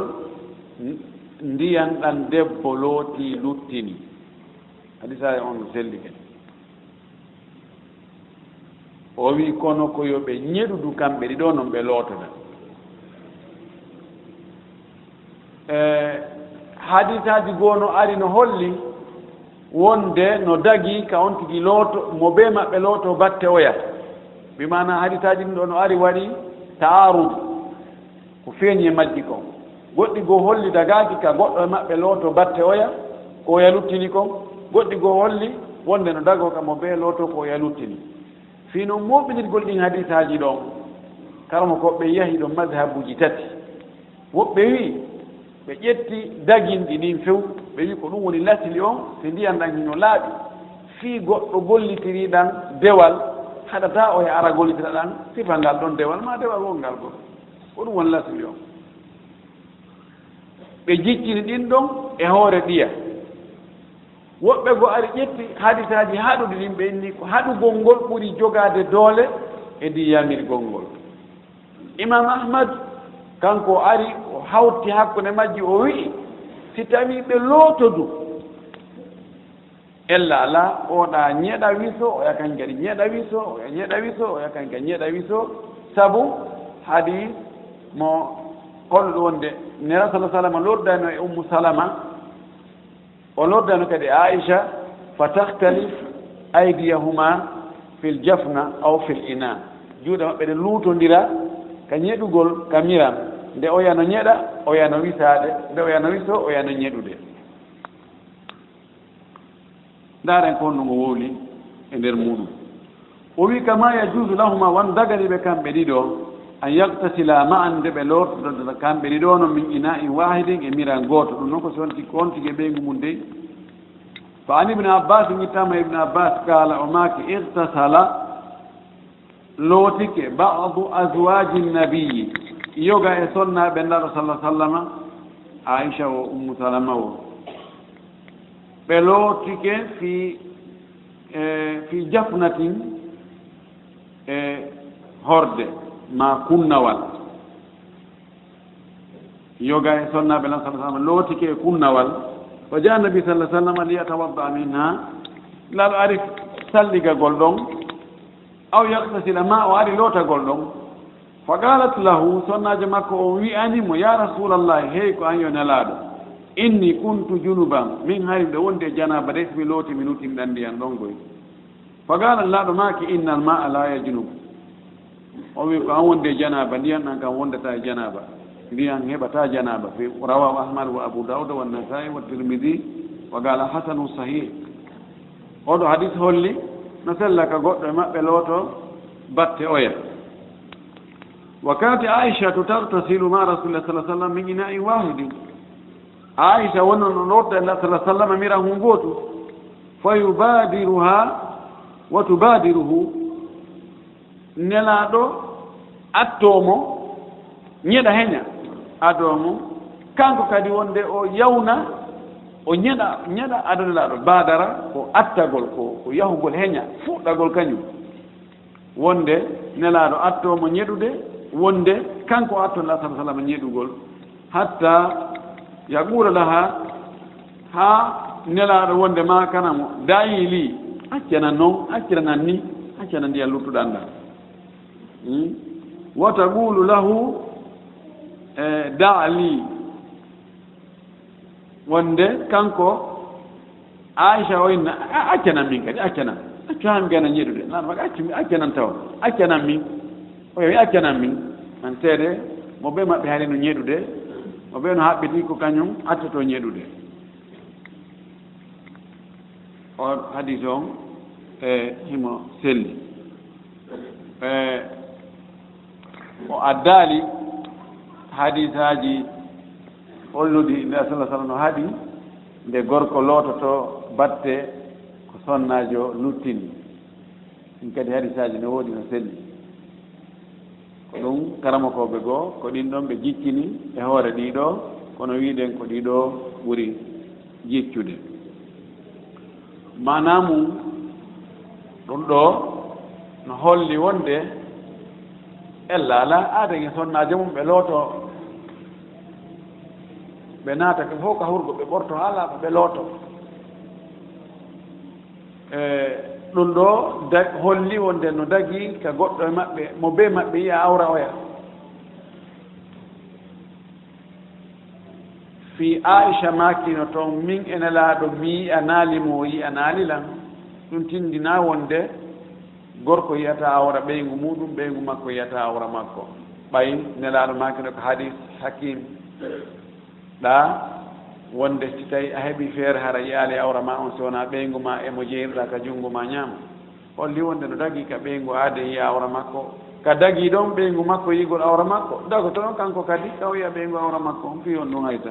n-, ndiyan ɗan debbo looti luttini. Hadisaaji on no selli kadi. O wi'i, kono ko yo ɓe ñeɗudu kamɓe ɗiɗo, non ɓe lootoda. E, hadisaaji goo no ari no holli wonde no dagi ka on tigi looto, mo bee maɓɓe looto batte oya. Bi maana hadisaaji ɗin ɗo no ari waɗi ta'arud. Ko feeñi e majji kon. Goɗɗi goo holli dagaaki ka goɗɗo e maɓɓe looto batte oya, ko oya luttini kon. Goɗɗi goo holli wonde no dagoo ka mo bee looto ko oya luttini. Fii non mooɓinirgol ɗin hadiisaaji ɗon, karamokooɓe yahi ɗon mazhabuuji tati. Woɓɓe wi'i, ɓe ƴetti daginɗi ɗin few, ɓe wi'i ko ɗum woni lasli on, si ndiyan ɗan hino laaɓi. Fii goɗɗo gollitirii ɗan dewal, haɗataa oya ara gollitira ɗan sifa ngal ɗon dewal, maa dewal wonngal goo. Ko ɗum woni lasli on. Ɓe jiccini ɗin ɗon e hoore ɗiya. Woɓɓe goo ari ƴetti hadisaaji haɗuɗi ɗin, ɓe inni ko haɗugol ngol ɓuri jogaade doole e ndi yamirgol ngol. Imam Ahmad, kanko o ari, o hawti hakkunde majji, o wi'i, si tawii ɓe lootodu, ella alaa, oɗa ñeɗa wiso, oya kañ kadi ñeɗa wiso, oya ñeɗa wiso, oya kañ kadi ñeɗa wiso, sabu hadis mo holluɗo wonde Nela sala salama loddano e Ummu Salama, o loddano kadi Aisha, fa takhtalif aydiyahuma fil jafna aw fil ina. Juuɗe maɓɓe ɗe luutondira ka ñeɗugol, ka miran. Nde oya no ñeɗa, oya no wisaade, nde oya no wiso, oya no ñeɗude. Ndaaren ko honno ngo wowli e nder muuɗum. O wi'i, kama yajuuzu lahuma, wan dagani ɓe kamɓe ɗiɗo, an yagtasila ma'an, nde ɓe lootodata kamɓe ɗiɗo non, min ina'in waahidin, e miran gooto. Ɗum non ko si on tigi, on tigi e ɓeyngu mum dey. Fa an Ibn Abbas, ittama Ibn Abbas, qaala, o maaki, igtasala, lootike, ba'du azwaaji nabiyyi, yoga e sonnaaɓe Nelaaɗo salla sallama, Aisha wo, Ummu Salama wo. Ɓe lootike fi, e, fi jafnatin, e, horde, ma kunnawal. Yoga e sonnaaɓe lan salla sallama lootike e kunnawal. Wa jaa Nabi salla sallama li yatawadda minha. Nelaaɗo ari salligagol ɗon. Aw yaktasila, ma o ari lootagol ɗon. Fa qalat lahu, sonnaajo makko on wi'ani mo, ya Rasulallah, hey ko an yo Nelaaɗo, inni kuntu junuban, min hari miɗo wondi e janaaba de, si mi looti mi lutinɗan ndiyan ɗon goy. Fa qaala, Nelaaɗo maaki, innal ma'a la yajnub. O wi ko an wondi e janaaba, ndiyan ɗan kan wondata e janaaba. Ndiyan heɓata janaaba. Fi, rawahu Ahmad wa Abu Dawud wa Nasa'i wa Tirmidhi wa qaala hasanun sahih. Oɗo hadis holli no sella ka goɗɗo e maɓɓe looto batte oya. Wa kanat Aishatu taghtasilu ma Rasulillah sallallahu alaihi wasallam min ina'in wahidin. Aisha wonno no lootda e Nelaaɗo sallallahu alaihi wasallam miran hun gootu. Fa yubadiruha wa tubadiruhu. Nelaaɗo attoo mo, ñeɗa heña, adoo mo. Kanko kadi wonde o yawna, o ñeɗa, ñeɗa ado Nelaaɗo. Badara ko attagol, ko, ko yahugol heña, fuɗɗagol kañum. Wonde Nelaaɗo attoo mo ñeɗude, wonde kanko o attoo Nelaaɗo sallallahu alaihi wasallam ñeɗugol. Hatta yaqula laha, haa Nelaaɗo wonde maakana mo, da'i li, accana non, accana ni, accana ndiyan luttuɗan ɗan. Hmm? Wa taqulu lahu, eh, da' li. Wonde kanko Aisha o inna, "A-, accanan min kadi, accanan. Accu haa mi gana ñeɗude." Nan maka, "Accu mi, accanan taw. Accanan min." O wi, "Accanan min." An seede, mo be maɓɓe hari no ñeɗude. Mo ɓe no haɓɓiti ko kañum attoto ñeɗude. On hadis on, e, himo selli. E, o addaali hadisaaji holluɗi nde Rasulullah sallallahu alaihi wasallam no haɗi nde gorko loototo batte ko sonnaajo luttini. Ɗin kadi hadisaaji no woodi no selli. Ko ɗum karamokooɓe goo, ko ɗin ɗon ɓe jiccini e hoore ɗii ɗoo, kono wi'den ko ɗii ɗoo ɓuri jiccude. Maanaa mum, ɗum ɗoo no holli wonde ella alaa aaden e sonnaajo mum ɓe lootoo, ɓe naata ɓe fof ka hurgo, ɓe ɓortoo haa laaɓa, ɓe lootoo. E, ɗum ɗoo da-, holli wonde no dagii ka goɗɗo e maɓɓe, mo bee maɓɓe yi'a awra oya. Fii Aisha maakino toon, min e Nelaaɗo mi yi'anaali mo, o yi'anaali lan. Ɗum tindinaa wonde gorko yi'ataa awra ɓeyngu muuɗum, ɓeyngu makko yi'ataa awra makko. Ɓay Nelaaɗo maakino ko hadis Hakim. Ɗa wonde si tawi a heɓi feere hara yi'aali awra ma on, si wonaa ɓeyngu ma e mo jeyrɗa ka junngo ma ñaamo, holli wonde no dagii ka ɓeyngu aaden yi'a awra makko, ka dagii ɗon ɓeyngu makko yi'gol awra makko, dagoto ɗon kanko kadi ka o yi'a ɓeyngu awra makko on, fii on ɗum hayta.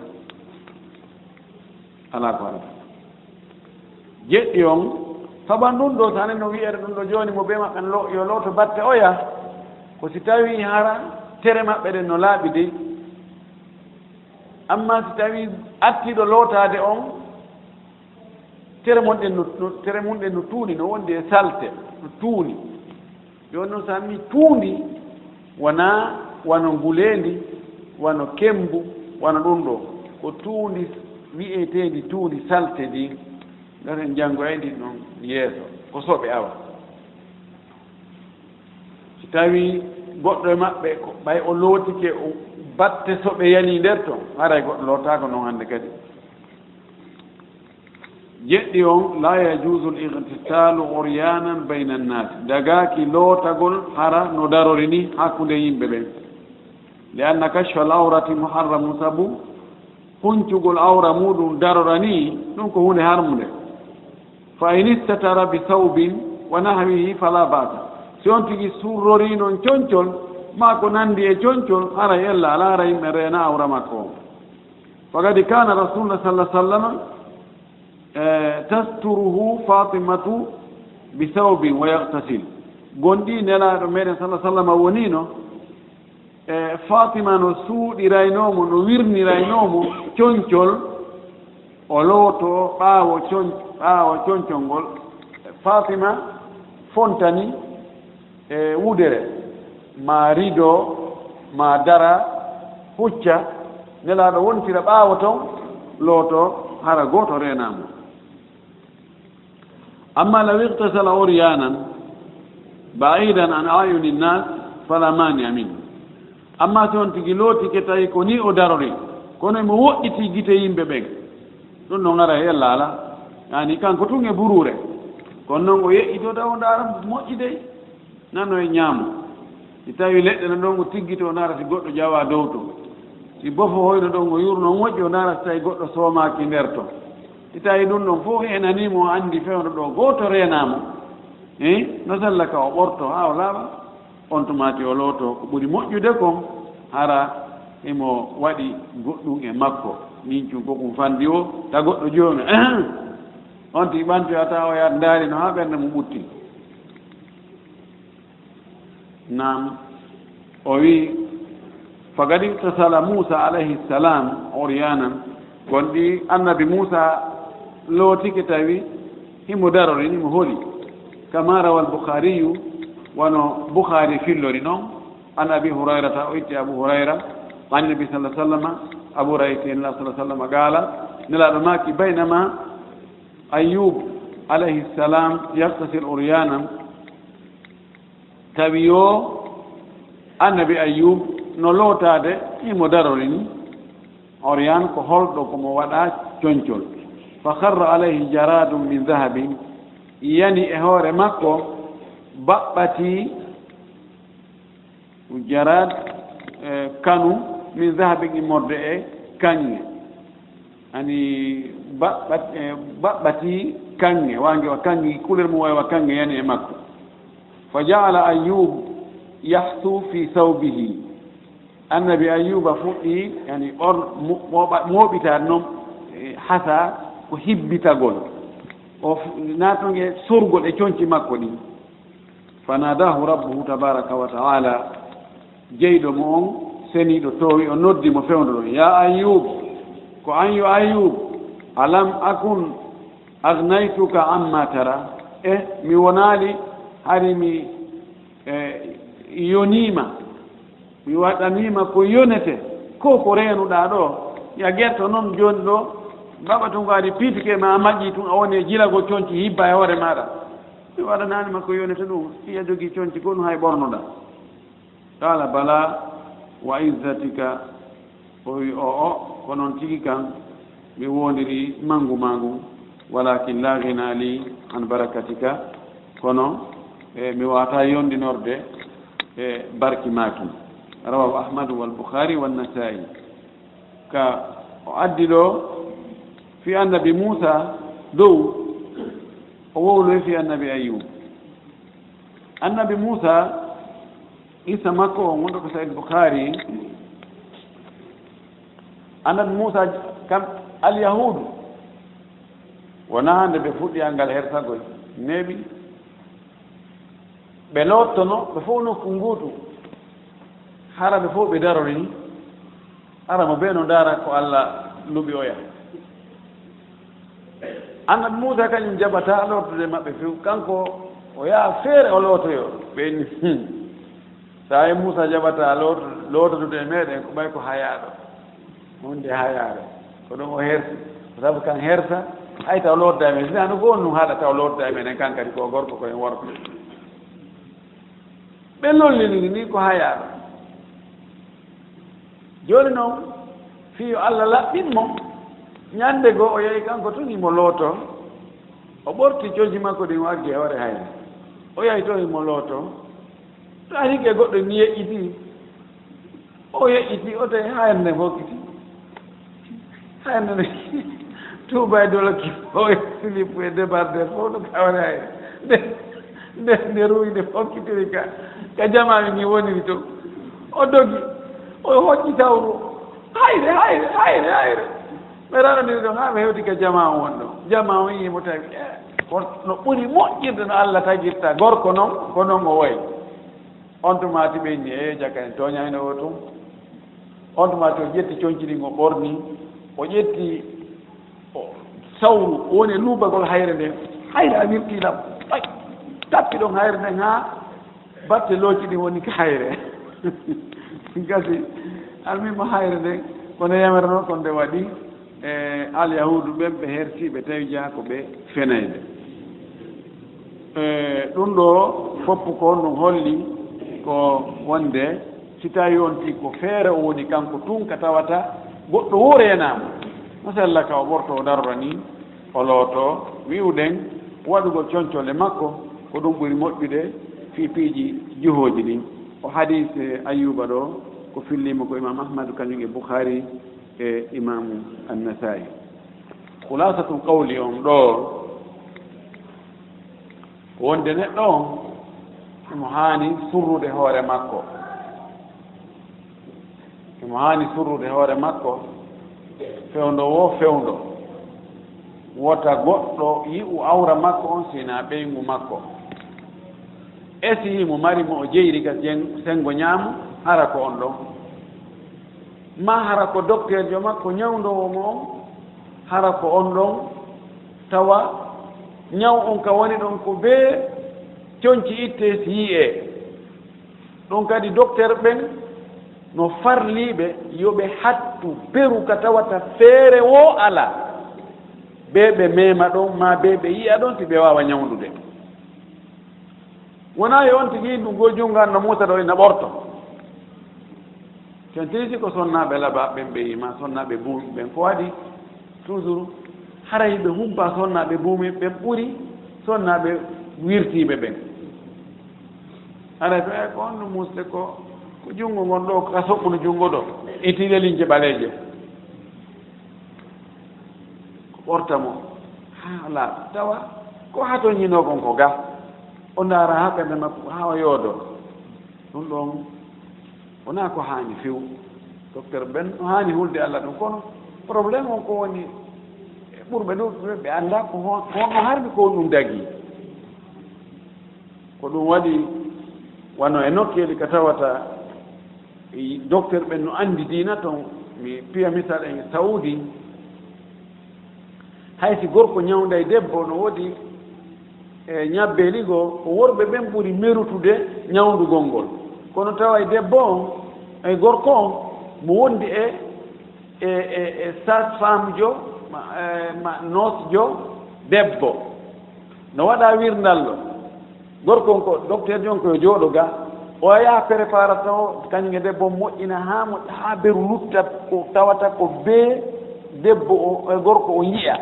Alaa ko haɗata. Jeɗɗi on, saban ɗum ɗoo, so hanen no wi'ere ɗum ɗoo jooni, mo bee maɓɓe no lo-, yo looto batte oya, ko si tawii hara tere maɓɓe ɗen no laaɓi dey. Ammaa si tawii artiiɗo lootaade on, tere mon ɗen no, no, tere mum ɗen no tuuni, no wondi e salte, no tuuni. Jooni noon, so a mi tuundi, wonaa wano nguleendi, wano kemmbu, wano ɗum ɗoo. Ko tuundi wi'eteendi tuundi salte ndin. Ngaten janngoyay ndin ɗon yeeso. Ko soɓe awa. Si tawii goɗɗo e maɓɓe, ko ɓay o lootike, o batte soɓe yanii nder ton, haray goɗɗo lootaako noon hannde kadi. Jeɗɗi on, لا يجوز الاغتسال عريانا بين الناس. Dagaaki lootagol hara no darori ni hakkunde yimɓe ɓen. لأن كشف العورة محرم, sabu huncugol awra muuɗum daroranii, ɗum ko huunde harmunde. فإن استتر بثوب ونحوه فلا بأس. Si on tigi surrorii non concol, maa ko nanndi e concol, haray ella alaa, hara yimɓe reena awra makko on. فقد كان رسول الله صلى الله عليه وسلم, eh, تستره فاطمة بثوب ويغتسل. Gonɗii Nelaaɗo meɗen صلى الله عليه وسلم woniino, e, Faatima no suuɗiraynoo mo, no wirniraynoo mo concol, o lootoo ɓaawo con-, ɓaawo concol ngol. Faatima fontani e wudere, maa rido, maa dara, hucca, Nelaaɗo wontira ɓaawo ton, lootoo, hara gooto reenaa mo. أما لو اغتسل عريانا بعيدا عن أعين الناس فلا مانع منه. Ammaa si on tigi lootike tawi ko nii o darori, kono emo woɗɗitii gite yimɓe ɓen, ɗum no ngara e ella alaa. Yaani kanko tun e buruure, kono non o yeƴƴitoo taw o ndaara moƴƴi dey. Nano e ñaamo. Si tawii leɗɗe no ɗon, o tiggitoo, o ndaara si goɗɗo jawaa dow ton. Si bofo hoyno ɗon, o yurno, o moƴƴi, o ndaara si tawii goɗɗo soomaaki nder ton. Si tawii ɗum ɗon fof heenanii mo, o anndi fewndo ɗoo gooto reenaa mo, eh, no sella ka o ɓortoo haa o laaɓa, on tumaati o lootoo ko ɓuri moƴƴude kon, hara himo waɗi goɗɗum e makko. Min cuu ko ɗum fanndi o, ta goɗɗo joomi, on tigi ɓantoyata o yaha ndaari no haa ɓernde mum ɓutti. Naam, o wi'i, فقد اغتسل موسى عليه السلام عريانا. Gonɗii Annabi Muusaa lootike tawi himo darori, himo holi. كما روى البخاري, wano Bukhaari fillori non. عن أبي هريرة, o itti Abu Hurayra, عن النبي صلى الله عليه وسلم, Abu Hurayra, Nelaaɗo صلى الله عليه وسلم قال, Nelaaɗo maaki, بينما أيوب عليه السلام يغتسل عريانا. Tawi yo Annabi Ayyuub no lootaade, himo darori ni. Oryaan ko holɗo, ko mo waɗaa concol. فخر عليه جراد من ذهب, yani e hoore makko baɓɓati, jaraad, eh, kanu, من ذهب, immorde e kaŋŋe. Ani baɓɓat-, eh, baɓɓati kaŋŋe, waange wa kaŋŋe, couleur mum wayi wa kaŋŋe yani e makko. Fa ja'ala Ayyub yahsu fi thawbihi. Annabi Ayyuba fuɗɗi, yani, ɓor-, mo-, mooɓa-, mooɓitaade noon, eh, hasa ko hibbitagol. O f-, naatnoo e sorgol e conci makko ɗin. Fa nadahu rabbuhu tabaraka wa ta'ala. Jeyɗo mo on, seniiɗo, toowi, o noddi mo fewndo ɗon. Ya Ayyub, ko an yo Ayyub, alam akun aghnaytuka amma tara? Eh, mi wonaali hari mi, eh, yoniima, mi waɗaniima ko yonete, ko ko reenuɗaa ɗo. Ya getto noon jooni ɗo, baɓa tun ko ari piitike ma a maƴƴi tun, a woni e jilagol conci hibba e hoore maaɗa. Mi waɗanaani ma ko yonete ɗum, si a jogii conci ko ɗum hay ɓornoɗaa. Qala bala wa izzatika, o wi, o'o, ko noon tigi kan, mi woondirii manngu maa ngun, walakin la ghina li an barakatika, kono, e, mi waawataa yonndinorde e barki maa kin. Rawahu Ahmadu wal Bukhari wan Nasa'i. Ka o addi ɗo fii annabi Muusa dow, o wowloyi fii annabi Ayyub. Annabi Muusa, qissa makko on wonɗo ko Sahih Bukhari. Annabi Muusa kam, alyahuudu, wonaa hannde ɓe fuɗɗi anngal hersagol, neeɓi. Ɓe loottono, ɓe fof nokku nguutu. Hara ɓe fof ɓe darorii. Hara mo bee no ndaara ko Alla luɓi oya. Annabi Muusa kañum jaɓataa lootude maɓɓe few. Kanko o yaha feere o lootoyoo. Ɓe inni, "Hmm. Sa e Muusa jaɓataa looto-, lootodude e meeɗen, ko ɓay ko hayaaɗo." Huunde hayaare. Ko ɗum o hersi. Sabu kan hersa, hay taw lootuda e men. Sinaa no ko on ɗum haɗa taw lootuda e men en, kan kadi ko gorko, ko en worɓe. Ɓe lollini ni ko hayaaɗo. Jooni noon, fii yo Alla laɓɓin mo, ñande goo o yahi kanko tun himo lootoo. O ɓorti conci makko ɗin, o aggi e hoore hayre. O yahi to himo lootoo. To ari ke goɗɗo ni yeƴƴitii. O yeƴƴitii, o tawi hayre nden hokkiti. Hayre nden tuuba e doloki, o e silipu e débardeur, fof no kawri hayre. Nde, nde, nde ruwi, nde hokkitiri ka, ka jamaa mi woniri to. O dogi, o hocci sawru. Hayre, hayre, hayre, hayre. Ɓe raɗondiri ɗon haa ɓe hewti ka jamaa on won ɗon. Jamaa on yii mo tawi, eh, ko no ɓuri moƴƴirde no Alla tagirta gorko non, ko non o wayi. On tuma ti ɓe inni, "Eh, jaka en tooñayno o tun." On tuma ti o ƴetti conci ɗin o ɓorni, o ƴetti o sawru, o woni e luubagol hayre nden. Hayre a wirti lam. Ay, tappi ɗon hayre nden haa batte looci ɗin woni ka hayre. Gasi, almimo hayre nden, kono yamirano kon nde waɗi. E alyahuudu ɓen ɓe hersi, ɓe tawi jaa ko ɓe fenayɓe. E ɗum ɗo foppu ko honɗum holli? Ko wonde si tawi on tii ko feere o woni kanko tun ka tawata goɗɗo woo reenaama, masalla ka o ɓorto o darora ni, o looto, wi'uɗen waɗugol concole makko ko ɗum ɓuri moƴƴude fii piiji juhooji ɗin. O hadiis, e, Ayyuba ɗo ko filliima ko Imam Ahmadu kañum e Bukhari e Imaamu Annasaa'i. Khulasatul qawli on ɗo, wonde neɗɗo on himo haani surrude hoore makko. Himo haani surrude hoore makko, fewndo woo fewndo. Wota goɗɗo yi'u awra makko on, si hinaa ɓeyngu makko. E si himo mari mo o jeyri ka jen-, senngo ñaamo, hara ko on ɗon. Maa hara ko dokteerjo makko, ñawndoowo mo on, hara ko on ɗon. Tawa ñaw on ka woni ɗon ko bee conci ittee si yi'ee. Ɗum kadi, dokteer ɓen no farliiɓe yo ɓe hattu beru ka tawata feere woo alaa. Bee ɓe meema ɗon, maa bee ɓe yi'a ɗon, si ɓe waawa ñawndude. Wonaa yo on tigi yi'u ndu goo junngo an no muusa ɗo ina ɓorto. Sen tigi si ko sonnaaɓe labaaɓe ɓen ɓe yi'i, maa sonnaaɓe buumi ɓen, ko waɗi? Toujours, haray ɓe humpaa sonnaaɓe buumi ɓen ɓuri sonnaaɓe wirtiiɓe ɓen. Haray to, e ko on no muusde ko, ko junngo ngon ɗo, ka soɓɓuno junngo ɗo, e tiiɗe lince ɓaleeje. ɓorta mo haa laaɓa, tawa ko haa to ñinoo kon ko ga, o ndaara haa ɓernde makko haa o yoodo. Ɗum ɗon wonaa ko haani few. Docteur ɓen no haani hulde Alla ɗum, kono problème on ko woni ɓurɓe ɗuuɗuɓe ɓe anndaa ko hon, ko honno harmi ko ɗum dagii. Ko ɗum waɗi wano e nokkeeli ka tawata docteur ɓen no anndi diina ton, mi piya misal en Saudi, hay si gorko ñawnday debbo, no woodi e ñabbeeli goo, ko worɓe ɓen ɓuri merutude ñawndugol ngol. Kono tawa e debbo on, e gorko on, mo wondi e, e, e, e sage-femme jo, ma, e, ma nurse jo debbo. No waɗa wirndallo. Gorko on ko docteur jon ko yo jooɗo ga. O yaha préparation o, kañum e debbo on moƴƴina haa moƴƴa, haa beru lutta ko tawata ko bee debbo o, e gorko o yi'a.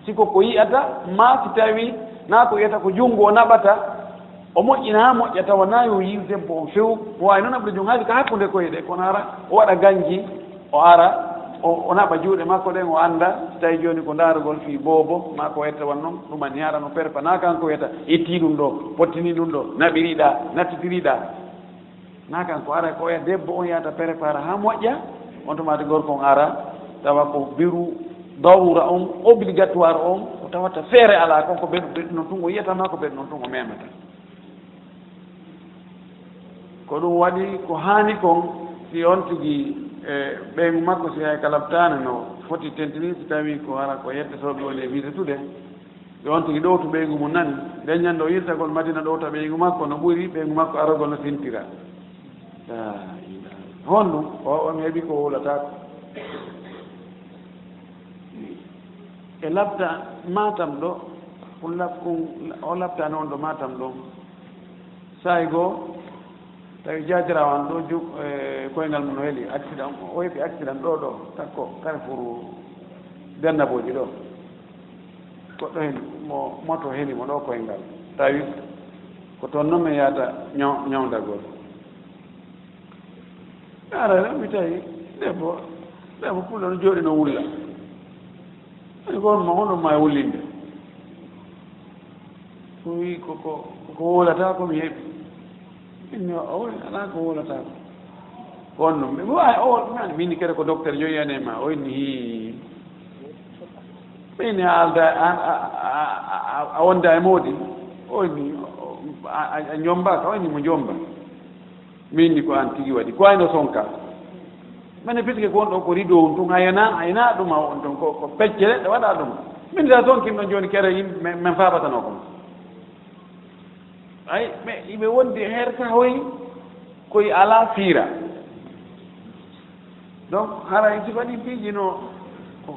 Si ko ko yi'ata, maa si tawi naa ko yi'ata ko junngo o naɓata, o moƴƴina haa moƴƴa tawa naa yo yi'u debbo on few. O waawi noon naɓude junngo haa ka hakkunde koyɗe, kono hara o waɗa ganji, o ara, o, o naɓa juuɗe makko ɗen, o annda si tawi jooni ko ndaarugol fii boobo, maa ko wetta wan noon, ɗum an yaara no perpa, naa kanko wiyata, ittii ɗum ɗoo, pottinii ɗum ɗoo, naɓirii ɗaa, nattitirii ɗaa. Naa kanko ara ko oya debbo on yahata prépara haa moƴƴa, on tuma de gorko on ara, tawa ko biru darura on, obligatoire on, ko tawata feere alaa kon, ko beɗu, beɗu non tun o yiyata maa ko beɗu non tun o memata. Ko ɗum waɗi ko haani kon, si on tigi, e, ɓeyngu makko si hay ka labtaano no foti tentini, si tawi ko hara ko yettetooɓe woni e wisetude, Yo on tigi ɗowtu ɓeyngu mum nani, nden ñande o yiltagol Madina ɗowta ɓeyngu makko no ɓuri ɓeyngu makko arogol no sintira. Laa ilaaha. Honɗum? O, on heɓi ko wowlataako. E labta Matam ɗo, kun lab-, kun, o labtaani on ɗo Matam ɗon. Saa'i goo, tawi jaajiraawo an ɗo ju-, e, koyngal mum no heli accident, o heɓi accident ɗo, ɗo, takko Carrefour Dennabooji ɗo. Goɗɗo heli mo, moto heli mo ɗo koyngal. Tawi ko toon noon mi yahata ñaw-, ñawndagol. Mi ara mi tawi debbo, debbo pullo no jooɗi no wulla. Ani ko on ma, honɗum ma e wullinde? O wi ko, ko, ko wowlata ko mi heɓi. Min mi o wi alaa ko wowlata ko. Ko on ɗum. Ɓe mbi, "Ay, o, min, min kere ko docteur yo yiyane ma." O inni, "Hii. Min a alda, a, a wonda e moodi." O inni, "A, a, a jomba ka?" O inni, "Mo jomba." Min ni ko an tigi waɗi. Ko ayno sonka. Mane piske ko on ɗo ko rido on tun, a yana, a yana ɗum a on tun ko, ko pecce ɗe waɗa ɗum. Min da sonkin ɗon jooni kere yimɓe men, men fabatano ko. Ay, mais iɓe wondi herta hoy koy ala fiira. Donc, hara en sifa ɗin piiji no,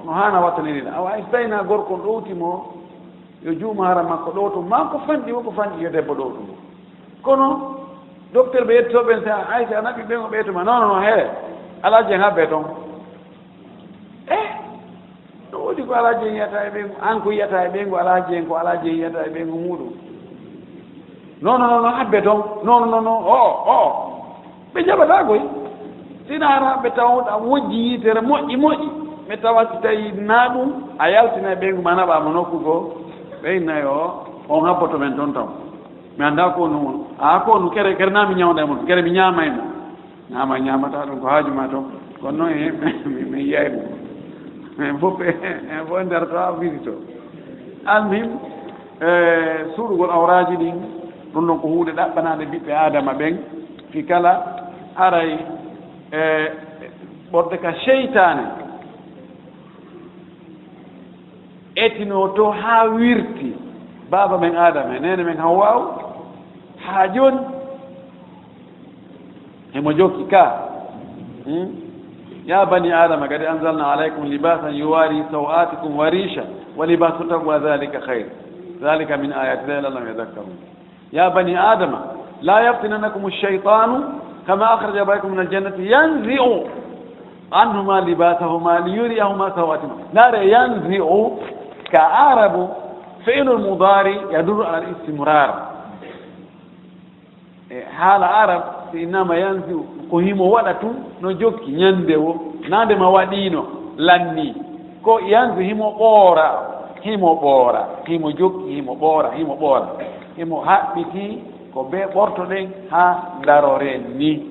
no haana wattanirina. Awa, ay, so tawii na gorko on ɗowti mo, yo juuma hara makko ɗowto, maa ko fanɗi, wo ko fanɗi, yo debbo ɗowto mo. Kono, docteur ɓe yettoo ɓen, sa, ay, sa naɓi ɓen, o ɓeyto ma. Non, non, non, here. Alaa jen habbe ton. Eh, no woodi ko alaa jen yiyata e ɓen, an ko yiyata e ɓen, ko alaa jen, ko alaa jen yiyata e ɓen, ko muuɗum. Non, non, non, non, habbe ton. Non, non, non, non, o, o. Ɓe jaɓataa koy. Sina hara ɓe tawa a wojji yitere moƴƴi moƴƴi. Ɓe tawa si tawi na ɗum, a yaltina ɓeyngu ma naɓa mo nokku goo. Ɓe inna yo on habboto men ton taw. Mi anndaa ko nu, a ko nu kere, kere na mi ñawnda e mon, kere mi ñaama e mon. Ñaama, ñaamata ɗum ko haaju ma ton. Kono noon, mi, mi, mi yiyay mo. En fof, en fof en darata visito. Almuhim, e, suuɗugol awraaji ɗin, ɗum ɗon ko huunde ɗaɓɓanaande ɓiɓɓe Aadama ɓen, fii kala haray, e, ɓorde ka seytaane etinoo to haa wirti baaba men Aadama e neene men Hawwaawu, haa jooni. Himo jokki ka. Hmm? يا بني آدم قد أنزلنا عليكم لباسا يواري سوآتكم وريشا ولباس التقوى ذلك خير. ذلك من آيات الله لعلهم يذكرون. يا بني آدم لا يفتننكم الشيطان كما أخرج أبويكم من الجنة ينزع عنهما لباسهما ليريهما سوآتهما. Ndaaree, ينزع كعرب فعل مضارع يدل على الاستمرار. E haala Arab, si innama yanzi'u, ko himo waɗa tun, no jokki, ñande wo, naa nde ma waɗiino, lannii. Ko yanzu himo ɓoora, himo ɓoora, himo jokki, himo ɓoora, himo ɓoora. Himo haɓɓiti ko bee ɓortoɗen haa ndaroren ni.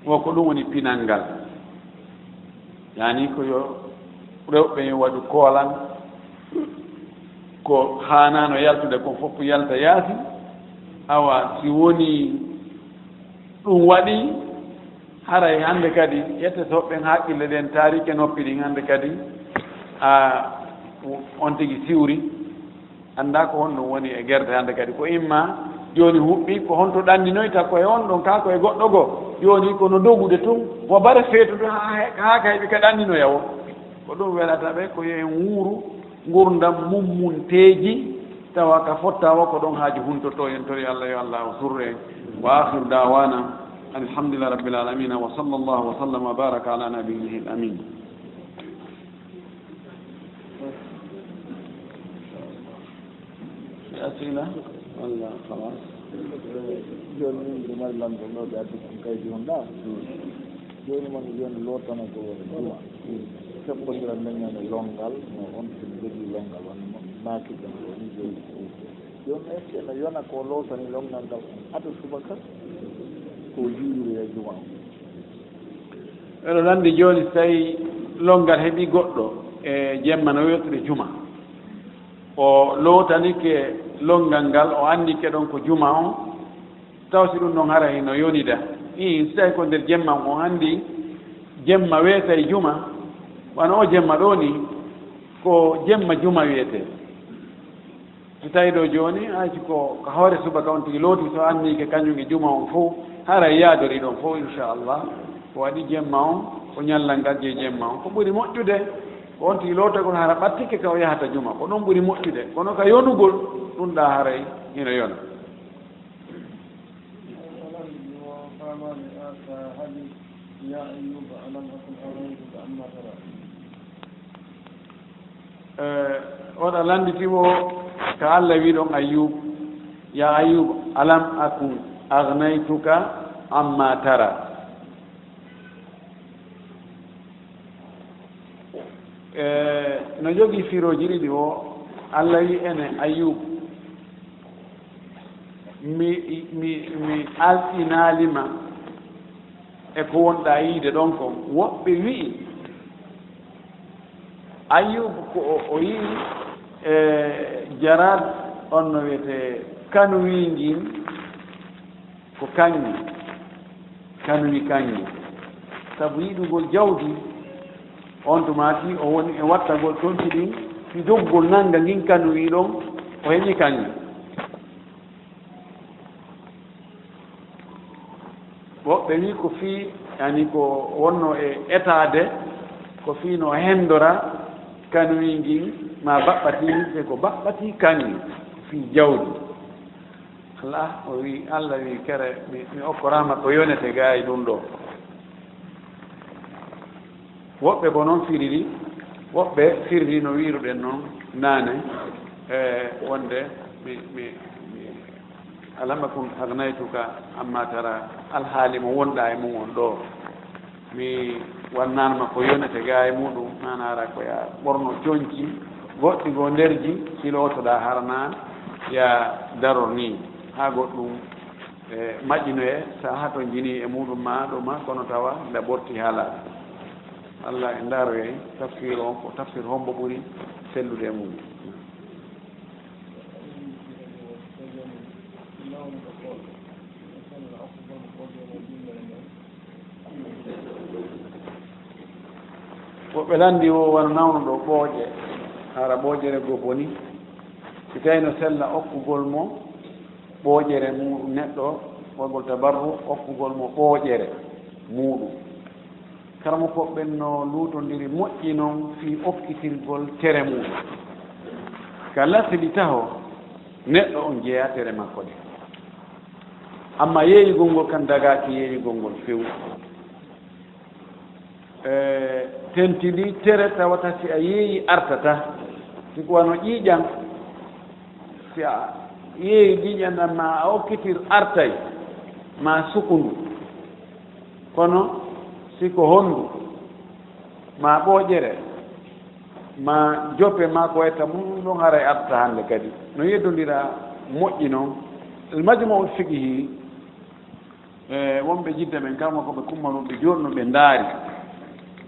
Wo ko ɗum woni pinal ngal. Yaani ko yo rewɓe yo waɗu koolan, ko haanaano yaltude kon fof yalta yaasi. Awa, si woni ɗum waɗi, haray hannde kadi ƴettotooɓe ɓen haqqille ɗen taarike noppi ɗin hannde kadi, a, on tigi siwri. Anndaa ko honɗum woni e gerte hannde kadi. Ko imma jooni huɓɓi, ko honto ɗanninoyta ko e on ɗon, kaa ko e goɗɗo goo. Jooni ko no dogude tun, mo bare feetude haa, haa kay ɓe ka ɗanninoya wo. Ko ɗum welata ɓe, ko yo en wuuru ngurdam mummunteeji, tawa ka fotta wo ko ɗon haaju huntotoo. En tori Allah, yo Allah o surre en. Wa akhiru da'wana alhamdulillahi rabbil alamin, wa sallallahu wa sallama wa baraka ala nabiyyihi al-amin. Asila walla kalas. Jooni min nde mari lanndol ɗo ɓe addi kon kaydi on ɗa. Jooni man jooni lootana ko woni juma. Keɓɓondira men ñande longal no on ɓe jogii longal on naaki ɗon ko ni jooni. Jooni est-ce que no yona ko lootani longal ngal ado subaka ko juulire e juma on? Eɗo lanndi jooni, so tawi longal heɓi goɗɗo e jemma no weetude juma, o lootanike longal ngal, o anndike ɗon ko juma on, taw si ɗum ɗon hara hino yonida? Ii, so tawi ko nder jemma on, o anndi jemma weetay juma, wano o jemma ɗo ni, ko jemma juma wiyetee. Si tawi ɗo jooni, hay si ko ka hoore subaka on tigi looti, so anniike kañum e juma on fof, haray yaadorii ɗon fof, inchallah. Ko waɗi jemma on, ko ñallal ngal je jemma on. Ko ɓuri moƴƴude, ko on tigi lootagol hara ɓattike ka o yahata juma. Ko ɗon ɓuri moƴƴude. Kono ka yonugol, ɗum ɗa haray hino yona. Eh, oɗa lannditi mo ka Allah wi ɗon Ayyub, "Ya Ayyub, alam akun aghnaytuka amma tara." Eh, no jogii firooji ɗiɗi o, Allah wi ene, "Ayyub, mi, mi, mi alɗinaali ma e ko wonɗa yiide ɗon kon." Woɓɓe wi'i, Ayyubu ko o, o yi'i, e, jaraad on no wiyetee kanuwi ngin, ko kaŋŋe, kanuwi kaŋŋe. Sabu yiɗugol jawdi, on tuma fii o woni e wattagol tonti ɗin, fii doggol nannga ngin kanuwi ɗon, o heɓi kaŋŋe. Woɓɓe wi ko fii, yani ko wonno e etaade, ko fii no hendora kanuwi ngin, ma baɓɓati, se ko baɓɓati kaŋŋe, ko fii jawdi. Allah, o wi, Allah wi, kere, mi, mi okkoraama ko yonete gaa e ɗum ɗo. Woɓɓe ko noon firiri, woɓɓe firiri no wiiruɗen noon naane, e wonde mi, mi, mi, "Alam akun aghnaytuka amma tara," alhaali mo wonɗa e mum on ɗo. Mi wannaanma ko yonete gaa e muɗum, maana hara ko ya ɓorno coñci goɗɗi goo nderji, kilootoɗaa hara na ya daror ni, haa goɗɗum e, majjinoye, so a hatonjinii e muɗum ma ɗo ma, kono tawa nda ɓorti haala. Allah e ndaaroyay tafsir on, ko tafsir hombo ɓuri sellude e mum. Woɓɓe lanndi o wano nawnuɗo ɓooƴe, hara ɓooƴere goo boni. Si tawi no sella okkugol mo ɓooƴere muɗum, neɗɗo waɗgol tabarru okkugol mo ɓooƴere muɗum. Karamokooɓe ɓen no luutondiri moƴƴi non fii okkitirgol tere muɗum. Ka lasli taho, neɗɗo on jeyaa tere makko ɗen. Amma yeeyugol ngol kan dagaaki yeeyugol ngol few. E, tentini tere tawata si a yeeyi artata. Si ko wano ƴiiƴan, si a yeeyi ƴiiƴan ɗan ma a okkitir artay, ma sukundu. Kono si ko hondu, ma ɓooƴere, ma jope, ma ko wayta mum ɗon, haray arta hannde kadi. No yeddondira moƴƴi noon. Almajmu'u Fiqhi, e wonɓe Jidda ɓen, kama ko ɓe kumma ɗum, ɓe jooɗno, ɓe ndaari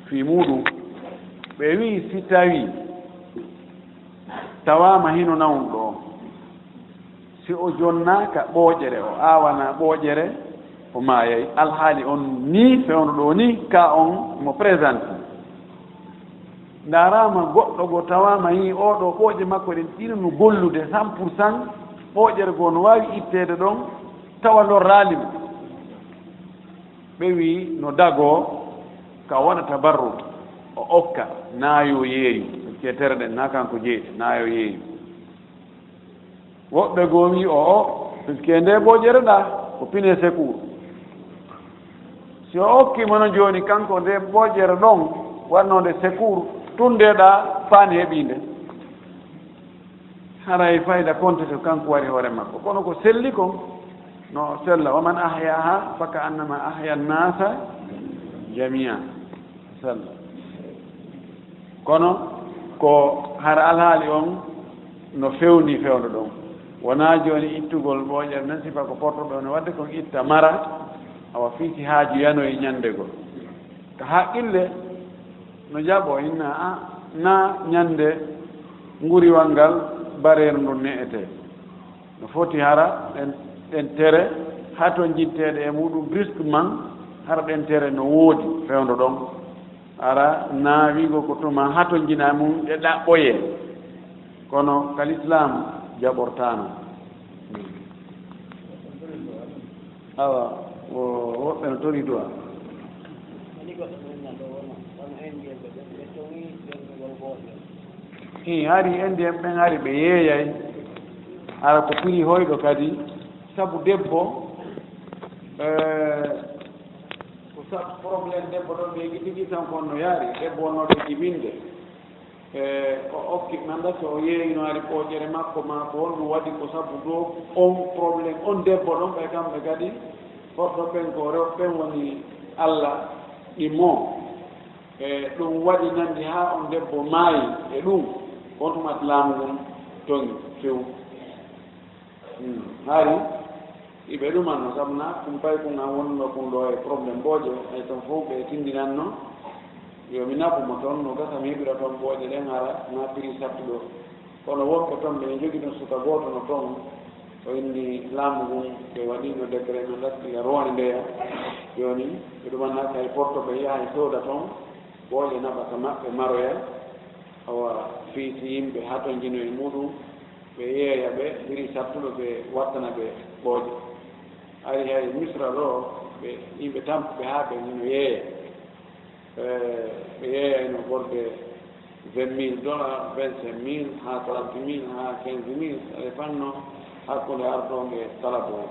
fii muuɗum. Ɓe wi'i, si tawii tawaama hino nawnuɗo on, si o jonnaaka ɓooƴere, o aawanaa ɓooƴere, o maayay. Alhaali on nii fewndo ɗoo nii, ka on mo présente. Ndaaraama goɗɗo goo, tawaama hii oo ɗoo ɓooƴe makko ɗen ɗino no gollude cent pour cent, ɓooƴere goo no waawi itteede ɗon, tawa lorraali mo. Ɓe wi'i no dagoo ka waɗa tabarruk, o okka, naa yo yeeyu, parce que tere ɗen, naa kanko jeyi, naa yo yeeyu. Woɓɓe goo wi'i, o'o, parce que ndee ɓooƴere ɗaa ko pine secours. Si o okkii mo non jooni, kanko ndee ɓooƴere ɗon waɗnoonde secours, tun ndee ɗaa paani heɓii nde. Haray fayda kontete ko kanko waɗi hoore makko. Kono ko selli kon, no sella. "Wa man ahyaaha fa ka annama ahya nnaasa jamii'an." Sella. Kono ko hara alhaali on no fewni fewndo ɗon. Wonaa jooni ittugol ɓooƴere nden, sifa ko porto ɗon, no waɗde kon itta mara, awa fii si haaju yanoyi ñande goo. Ka haqqille no jaɓoo, inna a, naa ñande nguriwal ngal bareeru ndun ne'etee. No foti hara ɗen, ɗen tere hatonjinteeɗe e muuɗum brusquement, hara ɗen tere no woodi fewndo ɗon. Hara naa wi'ugol ko tuma hatonjina e mum ɗe ɗaɓɓoyee. Kono ka lislaam jaɓortaano. Awa, wo-, woɓɓe no tori du'a. Hii, hari Indien ɓen hari ɓe yeeyay. Hara ko piri hoyɗo kadi. Sabu debbo, eh, ko sabu problème debbo ɗon, ɓe yiɗi tigi tan kon no yaari. Debbo wonnoo to jibinde. E, o okki, mi anndaa so o yeeyino ari ɓooƴere makko, maa ko honɗum waɗi, ko sabu ɗoo on problème, on debbo ɗon, ɓe kamɓe kadi, Porto ɓen ko rewɓe ɓen woni Alla ɗimmo. E, ɗum waɗi nanndi haa on debbo maayi e ɗum, on tuma laamu ngun toŋi few. Hmm, hari iɓe ɗumanno, sabu na kumpay kun an wonno kun ɗo e problème ɓooƴe, ay ton fof ɓe tindinanno, yo mi nafu mo ton, no gasa mi heɓira ton ɓooƴe ɗen, hara na prix sattuɗo. Kono wonɓe ton ɓe jogino suka gooto no ton, o inni laamu ngun, ɓe waɗino décret no laskila rowane ndeya. Jooni ɓe ɗumanna kay porto ɓe yaha e sooda ton, ɓooƴe naɓa ka maɓɓe maroya, awa fii si yimɓe hatonjino e muɗum, ɓe yeeya ɓe, biri sattuɗo ɓe wattana ɓe ɓooƴe. Ari hay Misra ɗo, ɓe, yimɓe tampuɓe haa ɓe no yeeya. Eh, ɓe yeeyayno worɓe vingt mille dollars, vingt-cinq mille, haa trente mille, haa quinze mille, ça dépend no hakkunde arɗo e talabo.